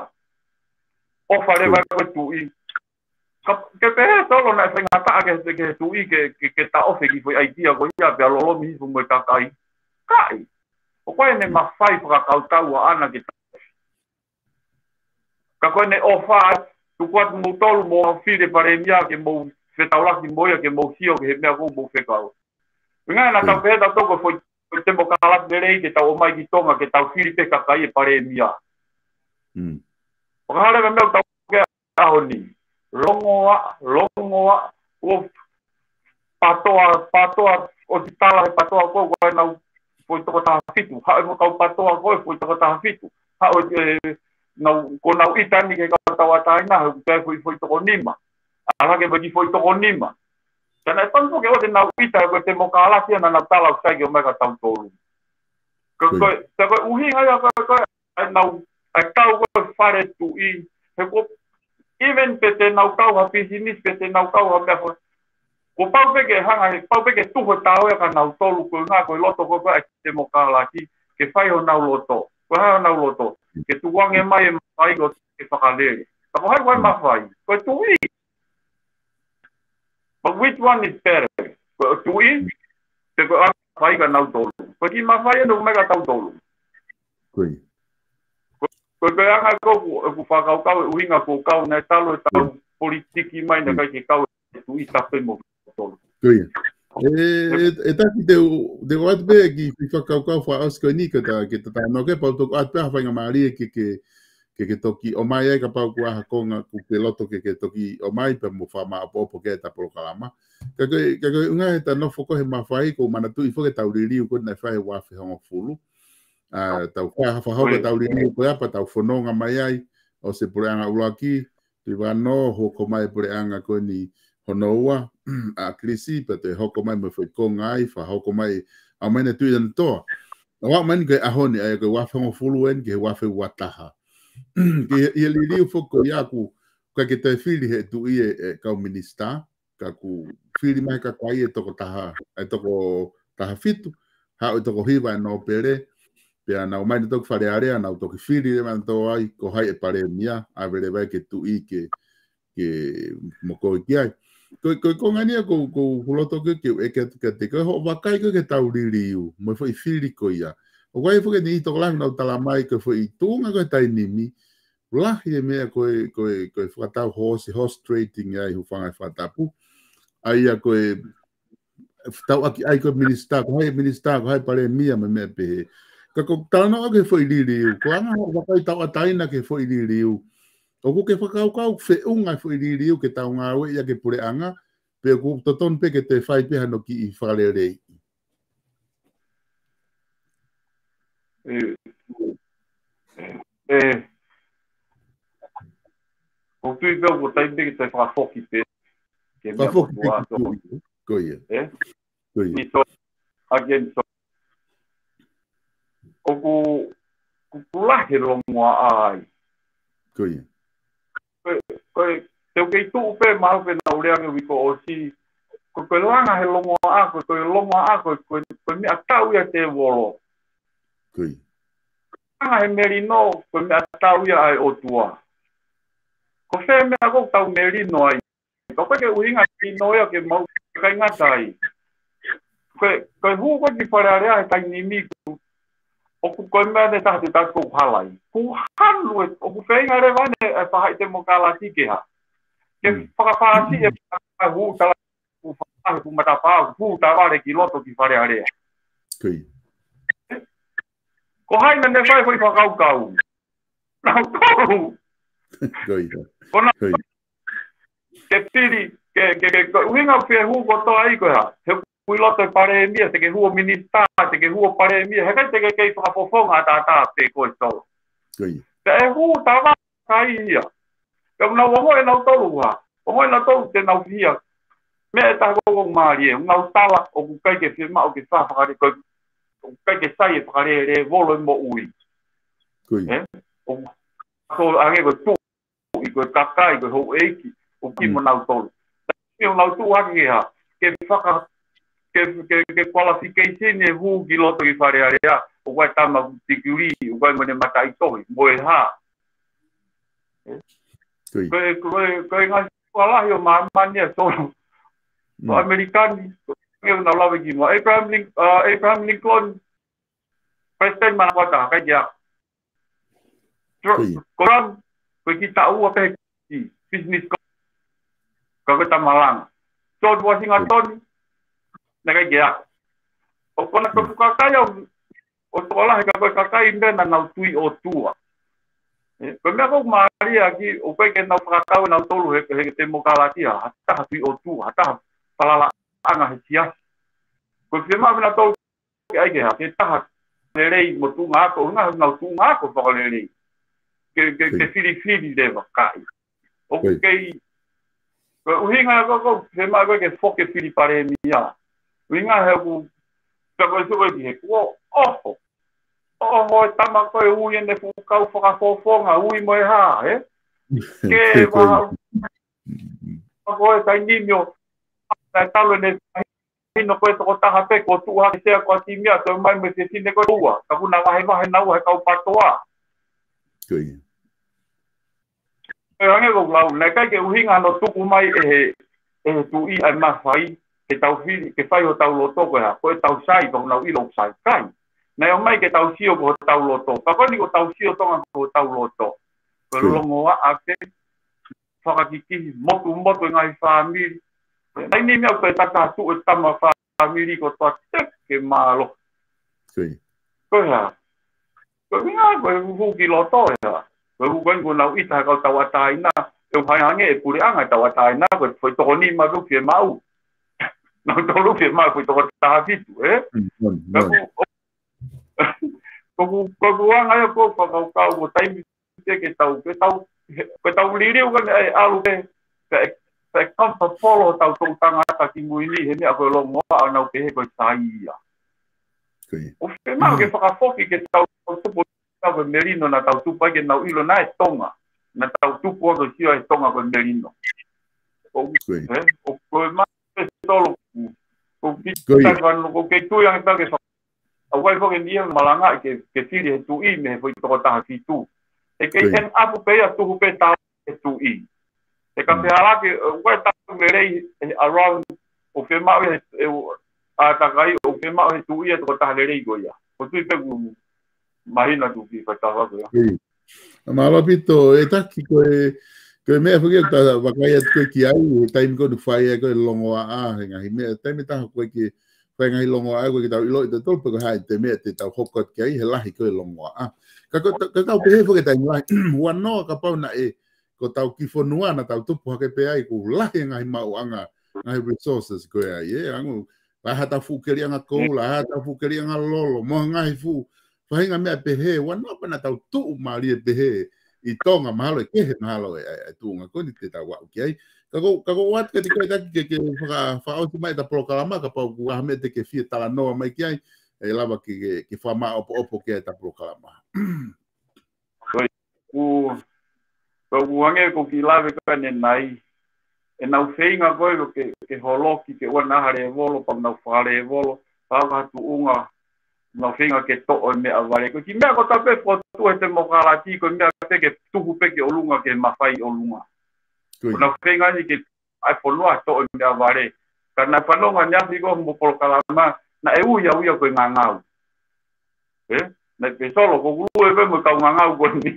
ʻOfa leva ko e tuʻi. Ka, ke pehē Solo naʻe faingataʻa ke, ke, ke tuʻi ke, ke, ke taʻofi e kiʻi foʻi ʻaitia ko ia pea lolomi hifo mo e kakai. ʻIkai. ʻOku ʻi ai ʻene mafai fakakaukau ʻaʻana ke taʻofi. Ka ko ʻene ʻofa, tuku atu moutolu mou fili e palēmia ke mou fetaulaki mo ia ke mou sio ki he meʻa ʻoku mou fekau. Pea ngata ai naʻa tau pehē tautolu ko e foʻi, foʻi temokalati lelei ke tau ō mai ki Tonga ke tau fili pē kakai e palēmia. Mm. Fakahā leva e meʻa ʻoku tau ke ʻaho ni. Longoaʻa, longoaʻa, ʻo pātoa, pātoa, ʻosi tala he pātoa ko ē, ko ʻenau foʻi toko taha fitu. Haʻu e kau pātoa ko ē, foʻi toko taha fitu. Haʻu e, nau, ko ʻenau ʻita ni ki he kau tauʻatāina, he ʻoku ʻi ai e foʻi, foʻi toko nima. ʻAlu hake mo e kiʻi foʻi toko nima. Ka naʻe pango ke ʻoua te nau ʻita, ko e temokalati ia naʻa nau tala ʻoku ʻikai ke ō mai kia tautolu. Ko, ko, ko e ʻuhinga ia ko, ko, ʻa ʻenau, ʻa e kau ko e fale tuʻi, he ko, even pe te nau kau ha pisinisi, pe te nau kau ha meʻa faka-, kuo pau pē ke hanga, he pau pē ke tuhu e tau ia kia nautolu ko e ʻuhinga ko e loto ko, ko e temokalati, ke fai honau loto, ko e hā honau loto, ke tukuange mai e mafai ko e fakalele. Ka ko hai ko e mafai, ko e tuʻi. But which one is better? Ko e tuʻi, pe ko e ʻai mafai kia nautolu. Ko e kiʻi mafai ʻeni ʻoku ʻomai kia tautolu. Ko ia. Ko, ko e anga ko ē ʻoku, ʻoku fakakaukau e ʻuhinga ko e kau naʻe talu e tau politiki mai naʻe ʻikai ke kau e tuʻi tapu mo tautolu. Ko ia. ʻE, ʻe, ʻe taki te u, te u ʻoatu pē e kiʻi fakakaukau fakaʻosi ko eni ke ta, ke ta talanoa ki ai pea u toki ʻoatu pē ha faingamālie ke, ke, ke, ke toki ʻomai ai kapau ʻoku ʻi ai ha konga ʻoku ke loto ke, ke toki ʻomai pea mo fakamāʻopoʻopo ki ai ʻeta polokalama. Ka ko e, ka ko e ʻuhinga he ta nofo ko ē he mafai, ʻoku ou manatuʻi foki e tau liliu ko ē naʻe fai he uaafe hongofulu. ʻA, tau fai ha fakahoko e tau liliu ko ia pea tau fononga mai ai, ʻosi e puleʻanga ʻuluaki, Tuʻivānō, hoko mai e puleʻanga ko eni hono ua, ʻa ʻAkilisi, pea toe hoko mai mo e foʻi konga ai, fakahoko mai, aʻu mai ʻa e Tuʻi Lanitoa. ʻO aʻu mai eni ki he ʻaho ni, ʻa ia ko e uaafe hongofulu eni ki he uaafe uataha. Ki he, ʻi he liliu foki ko ia ʻoku ʻikai ke toe fili he tuʻi e, e kau minisitā, ka ʻoku fili mai e kakai e toko taha, e toko taha fitu, haʻu e toko hiva e nōpele, pea nau ō mai nautolu ki Fale Alea, nau toki fili leva nautolu ai, ko hai e palēmia, ʻave leva ia ki he tuʻi ke, ke mokoi ki ai. Ko, ko e konga eni ia ʻoku, ʻoku ou loto ke, ke u ʻeke atu kiate koe, hoʻo vakai ko ē ki he tau liliu, mo e foʻi fili ko ia. ʻOku ʻi ai foki e niʻihi tokolahi ʻoku nau tala mai ko e foʻi tuʻunga ko ē he taimi ni, lahi e meʻa ko e, ko e, ko e fakatau horse, horse trading ia ʻi he hūfanga he fakatapu. ʻA ia ko e tauʻaki ai ko e minisitā, ko hai e minisitā, ko hai e palēmia mo e meʻa pehē. Ka ko e talanoa ki he foʻi liliu, ko e anga hoʻo vakai tauʻatāina ki he foʻi liliu. ʻOku ke fakakaukau feʻunga e foʻi liliu ke tau ngāueʻi ia ki he puleʻanga, pe ʻoku totonu pē ke toe fai pē hano kiʻi fakaleleiʻi. ʻE, ʻe, ʻoku ou tui pē ʻoku taimi pē ke toe fakafoki pē. Ke meʻa fakafoki pē motuʻa ki he tuʻi. Ko ia. ʻE? Ko ia. Ni so, again, so. ʻOku, ʻoku, ʻoku lahi e longoaʻa ai. Ko ia. Ko e, ko e, te u kei tuʻu pē mahalo pē naʻa ku lea ki ai he uike ʻosi, ko e, ko e langa he longoaʻa, ko e, ko e longoaʻa, ko e, ko e, ko e meʻatau ia ʻa e tēvolo. Ko ia. Langa he melino, ko e meʻatau ia ʻa e ʻOtua. Ko fē meʻa ʻoku tau melino ai. Ka ʻoku ʻikai ke ʻuhinga e melino ia ke mau ʻikai ngata ai. Ko e, ko e hū ko ē ki Fale Alea he taimi ni ʻoku, ʻoku ko e meʻa ne taha te tatu ʻoku hala ai. Kuo hanu e, ʻoku feinga leva ʻene, e faʻahi temokalati ke hā. Ke fakafasi e hū tala, ʻoku fakahe ʻoku matapā, ʻoku hū tavale ki loto ki Fale Alea. Ko ia. Ko hai naʻa ne fai foʻi fakakaukau. Nautolu. Ko ia. Ko na, ko ia. Ke pili, ke, ke, ke, ko e ʻuhinga ʻoku fie hū kotoa ai ko e hā. He ʻoku ʻi loto e palēmia, te ke hū ʻo minisitā, te ke hū ʻo palēmia, he ʻikai te ke kei fakafofonga ʻataʻatā pē koe Solo. Ko ia. Te ke hū tavale ki ai ia. Pea ʻoku nau ongoʻi ʻe nautolu hā. Ongoʻi ʻe nautolu te nau fihia. meʻa ʻe taha ʻoku mālie, ʻoku nau tala ʻoku ʻikai ke fiemaʻu ke fai fakalelei, ʻoku ʻikai ke sai e fakalelei volo e moʻui. Ko ia. Ē? ʻOku tō ange ko e tuʻi, ko e kakai, ko e houʻeiki, ʻoku kei mo nautolu. Ke nau tuʻu hake ke hā, ke faka-, ke, ke, ke qualification e hū ki loto ki Fale Alea, ʻoku ʻi ai e tama tikilī, ʻoku ʻi ai mo ʻene mataʻitohi, mo e hā. Ko ia. Ko e, ko e, ko e ngaahi fuʻu lahi ʻo māmani ʻa Solo. Ko ʻAmelika ni, ko e nau lave ki mo Abraham Lin-, uh, Abraham Lincoln, President mana kua taha, ʻikai ke ako. Tru-, Ko ia. Trump, ko e kiʻi taʻu ua pē he business ko-, ka ko e tama langa. George Washington, naʻe ʻikai ke ako. ʻOku kona ko e fuʻu kakai au, ʻo tokolahi ka ko e kakai meʻa naʻa nau tui ʻOtua. Ē, ko e meʻa ʻoku mālie ʻaki, ʻoku ʻikai ke nau fakakau nautolu he, he temokalati, ha taha tui ʻOtua, ha taha falalaʻanga he siasi. Ko e fiemaʻu nautolu ke ʻai ke hā, ke taha lelei mo tuʻunga ako, ʻuhinga he nau tuʻunga ako fakalelei. Ke, ke, ke filifili leva kakai. ʻOku kei, ko e ʻuhinga ko, ko, fiemaʻu ko e ke foki fili palēmia. ʻUhinga he ʻoku, pea ko e suʻe ki he kuo, ʻoho. ʻOho e tama ko e ui ʻene fuʻu kau fakafofonga, ui mo e hā, ē? Ke Ko e, ko e. vaha, ko e taimi ni ʻo, naʻe talu ʻene ino ko e tokotaha pē, ko tuʻu hake sea ko e timi ʻa, toe mai mo e fefine ko e ua, ka kuna vahevahe naua he kau patoa. Ko ia. Ko e ange ko lau, naʻe ʻikai ke ʻuhinga hano tuku mai ʻe he, ʻe he tuʻi ʻa e mafai, ke tau fili, ke fai hotau loto ko e hā, ko e tau sai, ka kuna ʻilo sai kai. Naʻe ʻomai ke tau sio ko hotau loto, ka ko eni ko hotau sio Tonga ko hotau loto. Ko e Ko ia. longoaʻa ke, fakakikihi, motumotu e ngaahi fāmili. Naʻe ʻi ai e meʻa ko e tata atu e tama fāmili ko toa teke mālō. Ko ia. Ko e hā. Ko e ʻuhinga, ko e huhu ki loto e hā. Ko e huhu ko eni ko nau ʻita he kau tauʻatāina. ʻE ʻuhinga ange e puleʻanga tauʻatāina, ko e foʻi toko nima ko e fiemaʻu. Nautolu fiemaʻu foʻi toko taha fitu, ē? Mm, mm, Ka mm. ku, ko ku, ko ku anga ia ko fakakaukau ko taimi ke, ke tau, ke tau, ke tau liliu ka ne ai alu ke, ke, ke kampa polo tau tau tangata ki mui ni, he meʻa ko e longoaʻa ʻo nau pehē ko e sai ia. Ko ia. ʻO fiemaʻu ke fakafoki ke tau, tau tupu, tau ko e melino naʻa tau tupu ai ke nau ʻilo naʻe Tonga. Naʻa tau tupu ʻo sio ai Tonga ko e melino. ʻO, Ko ia. ē, ʻo ko e ma-, e tolo. ʻO ki Ko ia. tai fano, ʻo ke tui ange pea ke fa-, ʻa ʻoku ʻi ai foki ʻeni ia malanga ke, ke fili he tuʻi mei he foʻi toko taha fitu. ʻE kei Ko ia. end up pē ia tuhu pē tau he tuʻi. ʻE ka Mm. pehē ala ke, ʻoku ʻi ai tau lelei, ʻe, around, ʻo fiemaʻu he, ʻe, ʻa takai, ʻo fiemaʻu he tuʻi ʻa e toko taha lelei ko ia. ʻO tui pē ʻoku mahino atu ki he taha ko ia. Ko ia. Mālō ʻaupito, ʻe Taki ko e, ko e meʻa foki ʻoku ta vakai atu ko ē ki ai, he taimi ko ē ʻoku fai ai ko e longoaʻa, he ngaahi meʻa, taimi taha ko ē ke fai ngaahi longoaʻa, ko ē ke tau ʻiloʻi tautolu, pe ko e hā e meʻa te tau hoko atu ki ai, he lahi ko e longoaʻa. Ka ko, ka tau pehē foki taimi lahi, ua noa kapau naʻe, ko tau kiʻi fonua naʻa tau tupu hake pē ai, ʻoku lahi e ngaahi maʻuʻanga, ngaahi resources ko ē ai, ē, angu, lahi ha tau fuʻu keliʻanga koula, ha tau fuʻu keliʻanga lolo, mo e ngaahi fuʻu, faʻahinga meʻa pehē, ua noa pē naʻa tau tuʻu mālie pehē ʻi Tonga, mahalo ʻe kehe, mahalo ʻe, ʻe, ʻe tuʻunga ko eni te tau aʻu ki ai. Ka ko, ka ko ʻoatu kiate koe Taki ke, ke faka-, fakaʻosi mai ʻeta polokalama, kapau ʻoku ʻi ai ha meʻa te ke fie talanoa mai ki ai, ʻe lava ke, ke, ke fakamāʻopoʻopo ki ai ʻeta polokalama. Ko ia, ʻoku, ʻoku hangē ko e kiʻi lave ko ē ʻanenai, ʻenau feinga ko ē ke, ke holoki, ke ʻoua naʻa ha lēvolo, pea nau fakalēvolo, pea ka tuʻunga, nau feinga ke toʻo e meʻavale. Ko e kiʻi meʻa ko ē ʻoku tau pehē fokotuʻu he temokalati, ko e meʻa pē ke tuhu pē ki ʻolunga, ke mafai ʻolunga. Ko ia. Ko ʻenau feinga ni ke ʻai fonua toʻo e meʻavale. Ka naʻe fanongo ʻaneafi ko ē mo e polokalama, naʻe ui au ia ko e ngangau. Ē? Naʻe pehē Solo, ko e ʻulu ē pē mo e kau ngangau ko eni.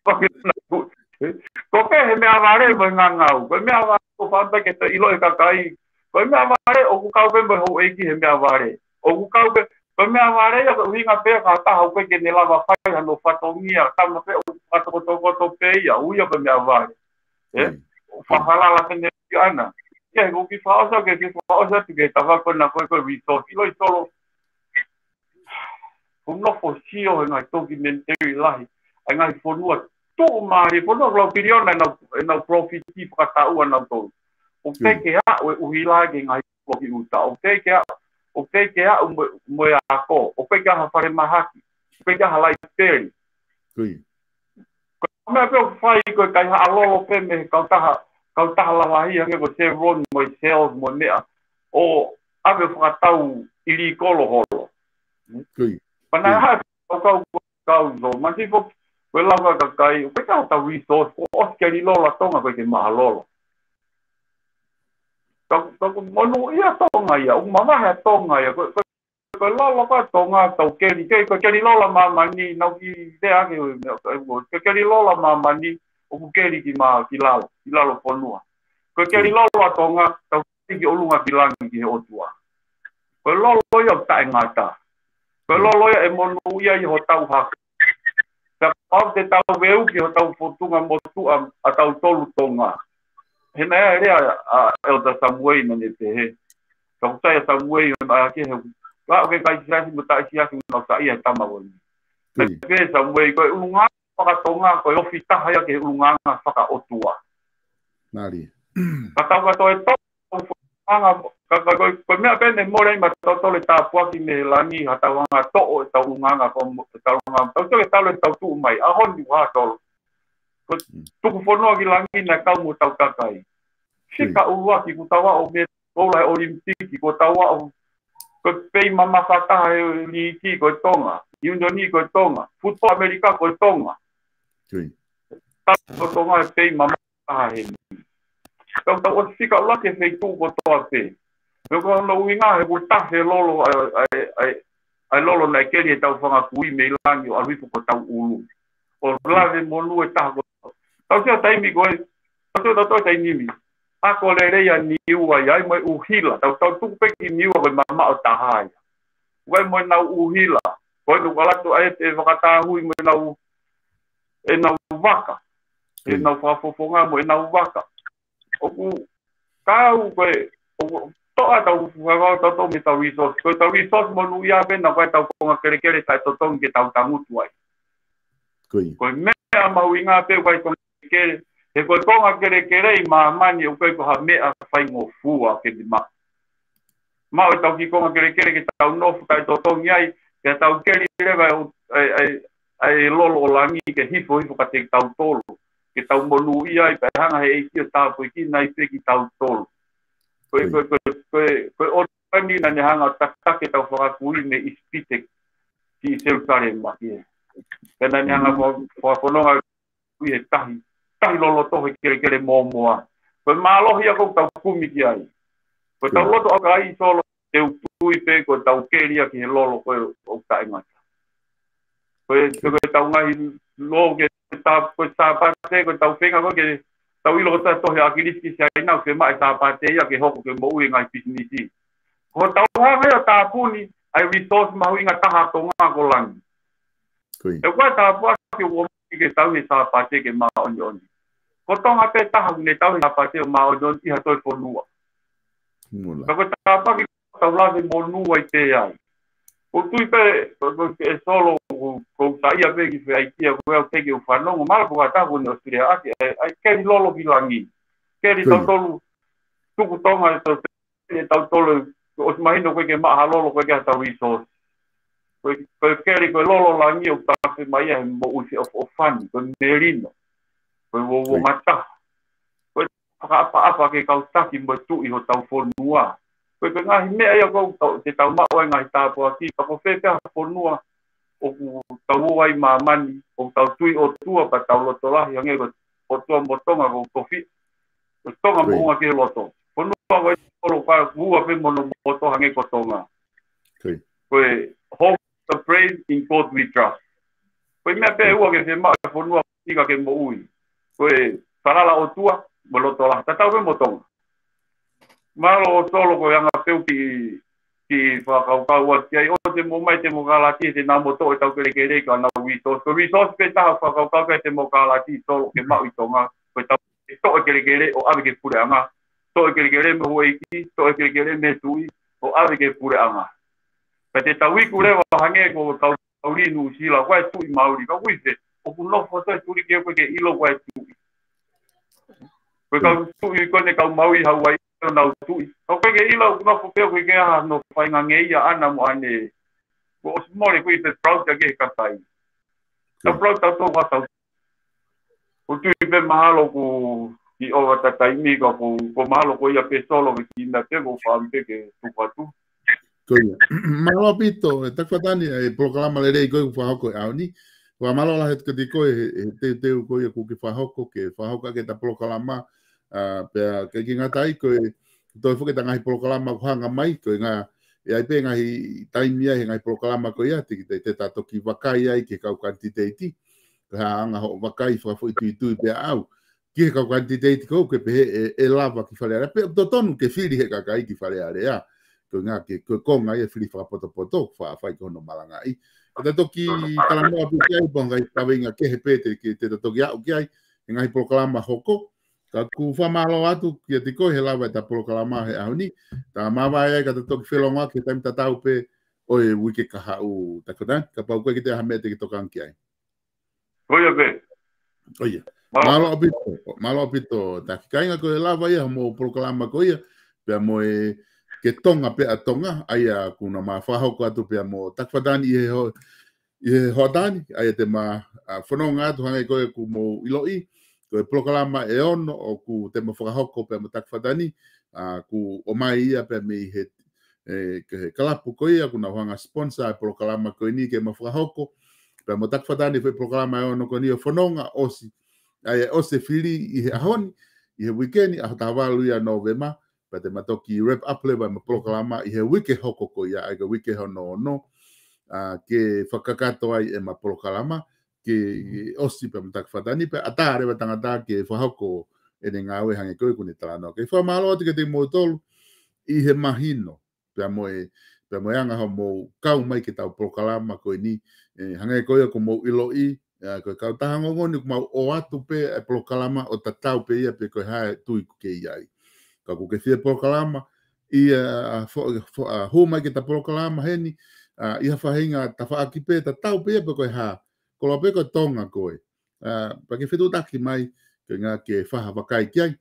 Ko e, ē? Ko e pehē he meʻavale mo e ngangau. Ko e meʻavale ko e fāmili ke toe ʻilo e kakai. Ko e meʻavale ʻoku kau pē mo e houʻeiki he meʻavale. ʻOku kau pē, ko e meʻavale ia ko e ʻuhinga pē ia ka taha ʻoku ʻikai ke ne lava fai hano fatongia, tama pē ʻoku fakatokotokoto pē ia, ui ia ko e meʻavale. Ē? Mm. ʻO fakalala pē ʻene ui ʻana. Ia, he ʻoku ou kiʻi fakaʻosi, ke kiʻi fakaʻosi atu ki he tafaʻaki ko ena ko e, ko e resource. ʻIloʻi Solo, ʻoku ou nofo ʻo sio he ngaahi documentary lahi, ʻa e ngaahi fonua tuʻu mālie, fonua ʻe lau piliona ʻenau, ʻenau profit fakataʻu ʻanautolu. ʻOku teʻeki ke aʻu e ʻuhila ki he ngaahi ʻoku ʻi ʻuta. ʻOku teʻeki ke aʻu, ʻoku teʻeki ke aʻu mo, mo e ako. ʻOku teʻeki ke aʻu ha falemahaki. ʻOku teʻeki ke aʻu ha laipeli. Ko e meʻa pē ʻoku fai ko e kaihaʻa lolo pē mei he kautaha, kautaha lalahi hangē ko Chevron mo e Shell mo e meʻa. ʻO ʻave fakatau ʻilikolo holo. Pea naʻe hā e kau, kau, kau, so, masiʻi foki, ko e lau ka kakai, ʻoku ʻikai ha tau resource, kuo ʻosi keli lolo ʻa Tonga, ʻoku ʻikai ke maʻa lolo. Ka, ka ʻoku monūʻia ʻa Tonga ia, ʻoku mavahe ʻa Tonga ia, ko, ko, ko e lolo ko ē ʻa Tonga, tau keli, ke, ko e keli lolo ʻa māmani, naʻa ku kiʻi lea ange, ko e keli lolo ʻa māmani, ʻoku keli ki mā, ki lalo, ki lalo fonua. Ko e keli lolo ʻa Tonga, tau keli ki ʻolunga ki langi ki he ʻOtua. Ko e lolo ia ʻoku taʻengata. Ko e lolo ia ʻe monūʻia ai hotau hako. Pea kapau te tau veuki hotau fotunga motuʻa ʻatautolu Tonga. He naʻe lea ʻa Elder Samuei naʻa ne pehē. Ka ʻoku sai ʻa Samuei ʻo na ke he. Ka ʻoku ke kai siasi mo taʻe siasi mo nau saʻia he tama ko eni. Naʻe pehē Samuei ko e ʻulungaanga fakatonga ko e ofi taha ia ki he ʻulungaanga fakaʻotua. Ka tau ka toe to anga, ka, ka, ko, ko e meʻa pē ʻe mole ai maʻatautolu e tāpuaki mei langi, ha tau anga toʻo ʻetau ʻulungaanga, ko ʻetau anga, tau toe talo ʻetau tuʻu mai, ʻaho ni ua tolu. Ko e tuku fonua ki langi naʻe kau mo hotau kakai. Sika ʻuluaki, kuo tau aʻu mei he koula he ʻOlimipiki, kuo tau aʻu, ko e pei mamafa taha he liiki ko e Tonga, ʻiunioni ko e Tonga, football ʻAmelika ko e Tonga. Tau ko Tonga he pei mamafa taha heni. Tau tau ʻosi sika ʻuluaki he feituʻu kotoa pē. Pea ko hono ʻuhinga he kuo tafe lolo ʻa e, ʻa e, ʻa e, ʻa e lolo naʻe keli ʻe hotau fanga kui mei langi ʻo ʻalu hifo ki hotau ʻulu. ʻO lave monū e taha ko. Tau sio taimi ko ē, tau sio tautolu taimi ni. Ako lelei ʻa Niua ia ai mo e ʻuhila. Tau, tau tuku pē ki Niua ko e mamaʻo taha ia. ʻOku ʻi ai mo ʻenau ʻuhila. Ko e tuku ʻalu atu ai e fakatāhui mo ʻenau ʻenau vaka. ʻEnau fakafofonga mo ʻenau vaka. ʻOku kau ko e, ʻoku toʻa tau fakaʻau tau tau mei tau resource. Ko e tau resource monūʻia pē naʻa ko e tau konga kelekele taʻetotongi ke tau tangutu ai. Ko e meʻa mahuʻinga pē ko e konga kelekele. He ko e konga kelekele ʻi māmani ʻoku ʻikai ko ha meʻa faingofua ke te maʻu. Maʻu ʻetau kiʻi konga kelekele ke tau nofo taʻetotongi ai, ke tau keli leva ʻa e, ʻa e, ʻa e lolo ʻo langi ke hifo hifo kiate kitautolu, ke tau monūʻia ai pea hanga he ʻEiki ʻo tāpuekina ai pē kitautolu. Ko e, ko e, ko e, ko e, ko e ʻOtua ni naʻa ne hanga ʻo tataki ʻetau fanga kui mei ʻIsipite ki Selusalema ki he. Pea naʻa ne hanga ʻo fakafononga ʻi he tahi, tahi loloto he kelekele mōmoa. Ko e mālohi ia ʻoku tau kumi ki ai. Ko e tau loto ʻaukai Solo, te u tui pē ko e tau keli ia ki he lolo ko e ʻoku taʻengata. Ko e, ko e tau ngaahi lō ke tā, ko e Sāpate, ko e tau feinga ko e ke tau ʻilo ko e tau tohi ʻa ʻAkilisi ki Siaina, ʻoku fiemaʻu e Sāpate ia ke hoko ke moʻui e ngaahi pisinisi. Ko e tau hanga ia ʻo tāpuni ʻa e resource mahuʻinga taha ʻa Tonga ko langi. ʻE ʻikai tāpuaki ʻoku ʻomai ke tau he Sāpate ke māʻoniʻoni. Ko Tonga pē taha ʻoku ne tau he Sāpate ʻo māʻoniʻoni ʻi ha toe fonua. Ka ko e tāpuaki tau lave monū ai pē ai. ʻOku tui pē, ko, ko e Solo, ko, ko u saiʻia pē ki he ʻaitia ko ē ʻoku teʻeki ke u fanongo, mālō ko e taha ko eni ʻOsitelēlia ʻaki, ʻa e, ʻa e keli lolo ki langi. Keli tautolu, tuku Tonga e tau ʻe tautolu, ʻosi mahino ko e ke maʻa ha lolo ko e ke ha tau resource. Ko e, ko e keli, ko e lolo langi ʻoku tafe mai ia he moʻui feʻofoʻofani, ko e melino, ko e uouongataha. Ko e fakaʻapaʻapa ke kau taki mo e tuʻi hotau fonua. Ko e, ko e ngaahi meʻa ia ʻoku tau, te tau maʻu ai ngaahi tāpuaki, pea ko fē pē ha fonua ʻoku tau ō ai ʻi māmani, ʻoku tau tui ʻOtua pea tau loto lahi hangē ko e ʻOtua mo Tonga ko e kofi. Ko Tonga moʻunga ki he loto. Fonua ko e ʻOtua pea ua pē mo hono moto hangē ko Tonga. Ko e hold the brave, in God we trust. Ko e meʻa pē ʻe ua ke fiemaʻu e fonua ʻikai ke moʻui. Ko e falala ʻOtua mo loto lahi. Tatau pē mo Tonga. Mālō Solo ko e anga pē ʻeku kiʻi fakakaukau atu ki ai, ʻoua te mo ʻomai e temokalati he te nau mo toʻo e tau kelekele ko ʻenau resource. Ko e resource pē taha fakakaukau ki ai e temokalati Solo ke maʻu ʻi Tonga. Ko e tau toʻo e kelekele ʻo ʻave ki he puleʻanga. Toʻo e kelekele mei he houʻeiki, toʻo e kelekele mei he tuʻi, ʻo ʻave ki he puleʻanga. Pea te tau iku leva hangē ko e kau Mauli Nuʻusila, ko e tuʻi Mauli, ka ui se ʻoku nofo ʻa e tuliki ʻoku ʻikai ke ʻilo ko e tuʻi. Ko e kau tuʻi ko eni kau maui Hawaii ʻo nau tuʻi. ʻOku ʻikai ke ʻilo ʻoku nofo pē ʻoku ʻikai ke ʻi ai hano faingangeia ʻana mo ʻene. Ko ʻosi mole ko e te proud ake he kakai. Ka proud tautolu ʻa tau. ʻOku tui pē mahalo ʻoku ʻi ʻova ʻa e taimi ka ko, ko mahalo ko ia pē solo ke kina pē ko fam pē ke tuku atu. Ko ia. Mālō ʻaupito, ʻe Takufatani, ʻa e polokalama lelei ko ē ʻoku fakahoko he ʻaho ni. Fakamālō lahi atu kiate koe he, he teuteu ko ia ʻoku ke fakahoko, ke fakahoko ʻaki ʻeta polokalama, ʻa, pea ʻikai ke ngata ai ko e, toe foki ʻeta ngaahi polokalama ʻoku hanga mai, ko e ngaahi, ʻe ʻi ai pē ngaahi taimi ai he ngaahi polokalama ko ia, te, te, te ta toki vakai ai ki he kau kanititeiti, ko e hā ʻa e anga hoʻo vakai fakafoʻituitui pea ʻau, ki he kau kanititeiti ko ē ʻoku ke pehē ʻe, ʻe lava ki Fale Alea. Pea totonu ke fili he kakai ki Fale Alea. Ko e ngaahi, ko e konga ia e fili fakapotopoto, fa-, fai ko hono malangaʻi. Ka ta toki talanoa pē ki ai, pe ko e ngaahi kaveinga kehe pē te, ke, te ta toki aʻu ki ai, he ngaahi polokalama hoko. Ka ʻoku fakamālō atu kiate koe he lava ʻeta polokalama he ʻaho ni. Ta māvae ai ka ta toki felongoaki he taimi tatau pē ʻo e uike kahaʻu, Takufatani, kapau ko e kiʻi ha meʻa te ke tokanga ki ai. Ko ia pē. Ko ia. Mālō. Mālō ʻaupito, mālō ʻaupito. Taki kāinga, ko e lava ia mo e polokalama ko ia, pea mo e Ke Tonga Pē ʻa Tonga, ʻa ia ʻoku na ma fakahoko atu pea mo Takufatani ʻi he ho-, ʻi he hoʻatā ni, ʻa ia te ma, ʻa, fononga atu hangē ko ē ʻoku mou ʻiloʻi, ko e polokalama ʻe ono ʻoku te ma fakahoko pea mo Takufatani, ʻa, ʻoku ʻomai ia pea mei he, ʻe, ke he kalapu ko ia, ʻoku nau hanga sponsor e polokalama ko eni ke ma fakahoko, pea mo Takufatani e foʻi polokalama ʻe ono ko eni ʻo fononga ʻosi, ʻa ia ʻosi e fili ʻi he ʻaho ni, ʻi he uike ni, ʻaho taha valu ia Nōvema, pea te ma toki wrap up leva ʻema polokalama ʻi he uike hoko ko ia, ʻa ia ko e uike hono ono, ʻa, ke fakakakato ai ʻema polokalama, ke ʻosi pea mo Takufatani, pea ʻatā leva tangata ke fakahoko ʻene ngāue hangē ko ē ʻoku ne talanoa. Ke fakamālō atu kiate kimoutolu ʻi he mahino, pea mo e, pea mo e anga hoʻomou kau mai ki heʻetau polokalama ko eni, ʻe, hangē ko ia ʻoku mou ʻiloʻi, ʻa, ko e kautaha ongoongo ni ʻoku mau ʻoatu pē e polokalama ʻo tatau pē ia pe ko e hā e tui ʻoku ke ʻi ai. Ka ʻoku ke fie polokalama, ʻi ha fo-, fo-, ʻa, hū mai ki heʻeta polokalama heni, ʻa, ʻi ha faʻahinga tafaʻaki pē tatau pē ia pe ko e hā. Koloa pē ko Tonga koe. ʻA, pea ke fetuʻutaki mai, ko e ʻuhinga ke fai ha vakai ki ai.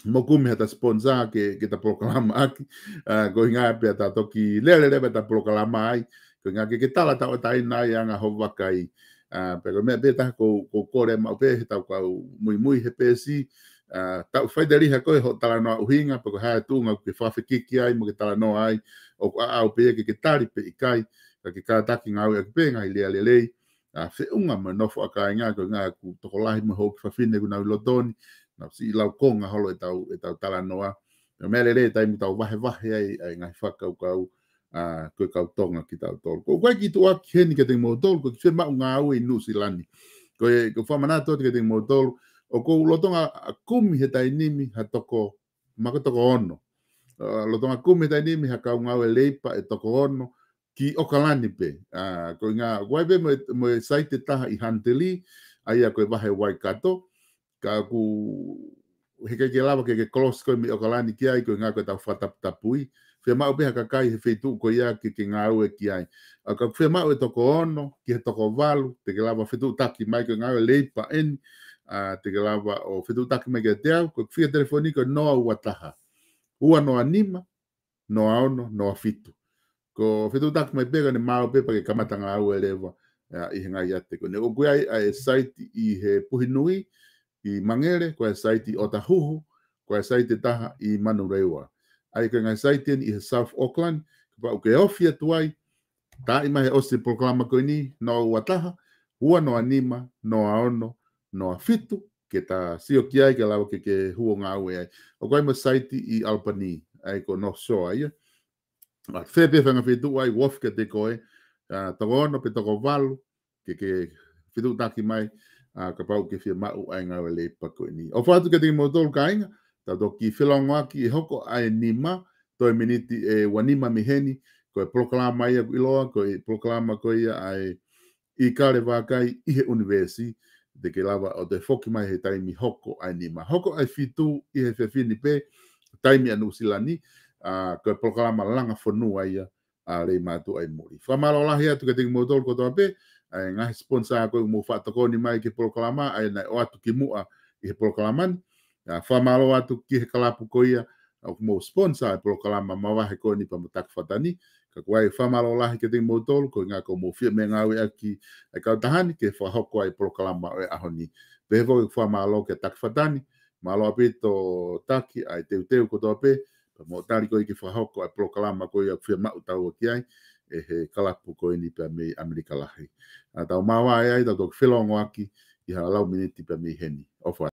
Mo kumi haʻata sponsor ke, ke ta polokalama ʻaki. ʻA, ko e ʻuhinga pea ta toki lele leva ʻeta polokalama ai. Ko e ʻuhinga ke, ke tala tauʻatāina ai ʻa e anga hoʻo vakai. ʻA, pea ko e meʻa pē taha ʻoku, ʻoku kole maʻu pē heʻetau kau muimui he peesi. ʻA, tau faiteliha ko ē hoʻo talanoa ʻuhinga, pea ko e hā e tuʻunga ʻoku ke fakafekiki ai, mo ke talanoa ai, ʻoku ʻaʻau pē ia ke, ke tali pe ʻikai, ka ke kātaki ngāueʻaki pē ngaahi lea lelei, ʻa, feʻunga mo e nofo ʻa kāinga, ko e ʻuhinga ʻoku tokolahi mo e houʻeiki fafine ʻoku nau ʻi loto ni, nau siʻi laukonga holo ʻetau, ʻetau talanoa. Pea meʻa lelei e taimi ʻoku tau vahevahe ai, ʻa e ngaahi fakakaukau, ʻa, ko e kau Tonga kitautolu. Ko e kiʻi tuʻuaki heni kiate kimoutolu, ko e kiʻi fiemaʻu ngāue ʻi Nuʻusila ni. Ko e, ʻoku ou fakamanatu atu kiate kimoutolu, ʻoku ou lolotonga kumi he taimi ni ha toko, mahalo ko e toko ono. ʻA, lolotonga kumi he taimi ni ha kau ngāue leipa ʻe toko ono, ki ʻOkalani pē. ʻA, ko e ʻuhinga, ʻoku ʻi ai pē mo e, mo e saiti ʻe taha ʻi Huntly, ʻa ia ko e vahe Waikato, ka ʻoku heʻikai ke lava ke, ke kolosi koe mei ʻOkalani ki ai, ko e ʻuhinga ko ʻetau fakataputapui. Fiemaʻu pē ha kakai he feituʻu ko ia ke, ke ngāue ki ai. ʻA, ka ʻoku fiemaʻu e toko ono, ki he toko valu, te ke lava fetuʻutaki mai, ko e ngāue leipa eni, ʻa, te ke lava ʻo fetuʻutaki mai kiate au, ko e fika telefoni ko e noa ua taha, ua noa nima, noa ono, noa fitu. Ko e fetuʻutaki mai pē ka ne maau pē pea ke kamata ngāue leva, ʻa, ʻi he ngaahi ʻiate ko eni. ʻOku ʻi ai ʻa e saiti ʻi he Puhi Nui, ʻi Mangere, ko e saiti ʻi ʻOtahuhu, ko e saiti ʻe taha ʻi Manurewa. ʻA ia ko e ngaahi saiti eni ʻi he South Auckland, kapau ʻoku ke ofi atu ai, tā ʻi mai he ʻosi e polokalama ko eni, noa ua taha, ua noa nima, noa ono, noa fitu, ke ta sio ki ai, ke lava ke, ke hū ʻo ngāue ai. ʻOku ʻi ai mo e saiti ʻi Albany, ʻa ia ko e North Shore ia. ʻA, fē pē faʻahinga feituʻu ʻe ofi kiate koe, ʻa, toko ono pe toko valu, ke, ke fetuʻutaki mai, ʻa, kapau ʻoku ke fiemaʻu ʻa e ngāue leipa ko eni. ʻOfa atu kiate kimoutolu kāinga, tau toki felongoaki ʻi he hoko ʻa e nima, toe miniti ʻe ua nima mei heni, ko e polokalama ia ʻoku ʻiloa, ko e polokalama ko ia ʻa e ʻIkale Vākai ʻi he ʻUnivēsi, te ke lava ʻo toe foki mai he taimi hoko ʻa e nima. Hoko ʻa e fitu ʻi he efiafi ni pē, taimi ʻa Nuʻusila ni, ʻa, ko e polokalama Langa Fonua ia, ʻa, Leimātuʻa ʻi muli. Fakamālō lahi atu kiate kimoutolu kotoa pē, ʻa e ngaahi sponsor ko ē ʻoku mou faʻa tokoni mai ki he polokalama, ʻa ia naʻe ʻoatu kimuʻa ʻi he polokalama ni. ʻA, fakamālō atu ki he kalapu ko ia ʻoku mou sponsor e polokalama mavahe ko eni pea mo Takifata ni. Ka ʻoku ʻi ai e fakamālō lahi kiate kimoutolu, ko e ʻuhinga ko hoʻomou fie meʻangāueʻaki ʻa e kautaha ni ke fakahoko ʻa e polokalama ʻo e ʻaho ni. Pehē foki ʻeku fakamālō kia Takifata ni, mālō ʻaupito Taki ʻa e teuteu kotoa pē, pea mo e tali ko ē ke fakahoko ʻa e polokalama ko ia ʻoku fiemaʻu taua ki ai ʻe he kalapu ko eni pea mei ʻAmelika Lahi. ʻA, tau māvae ai, tau toki felongoaki ʻi ha lau miniti pea mei heni. ʻOfa.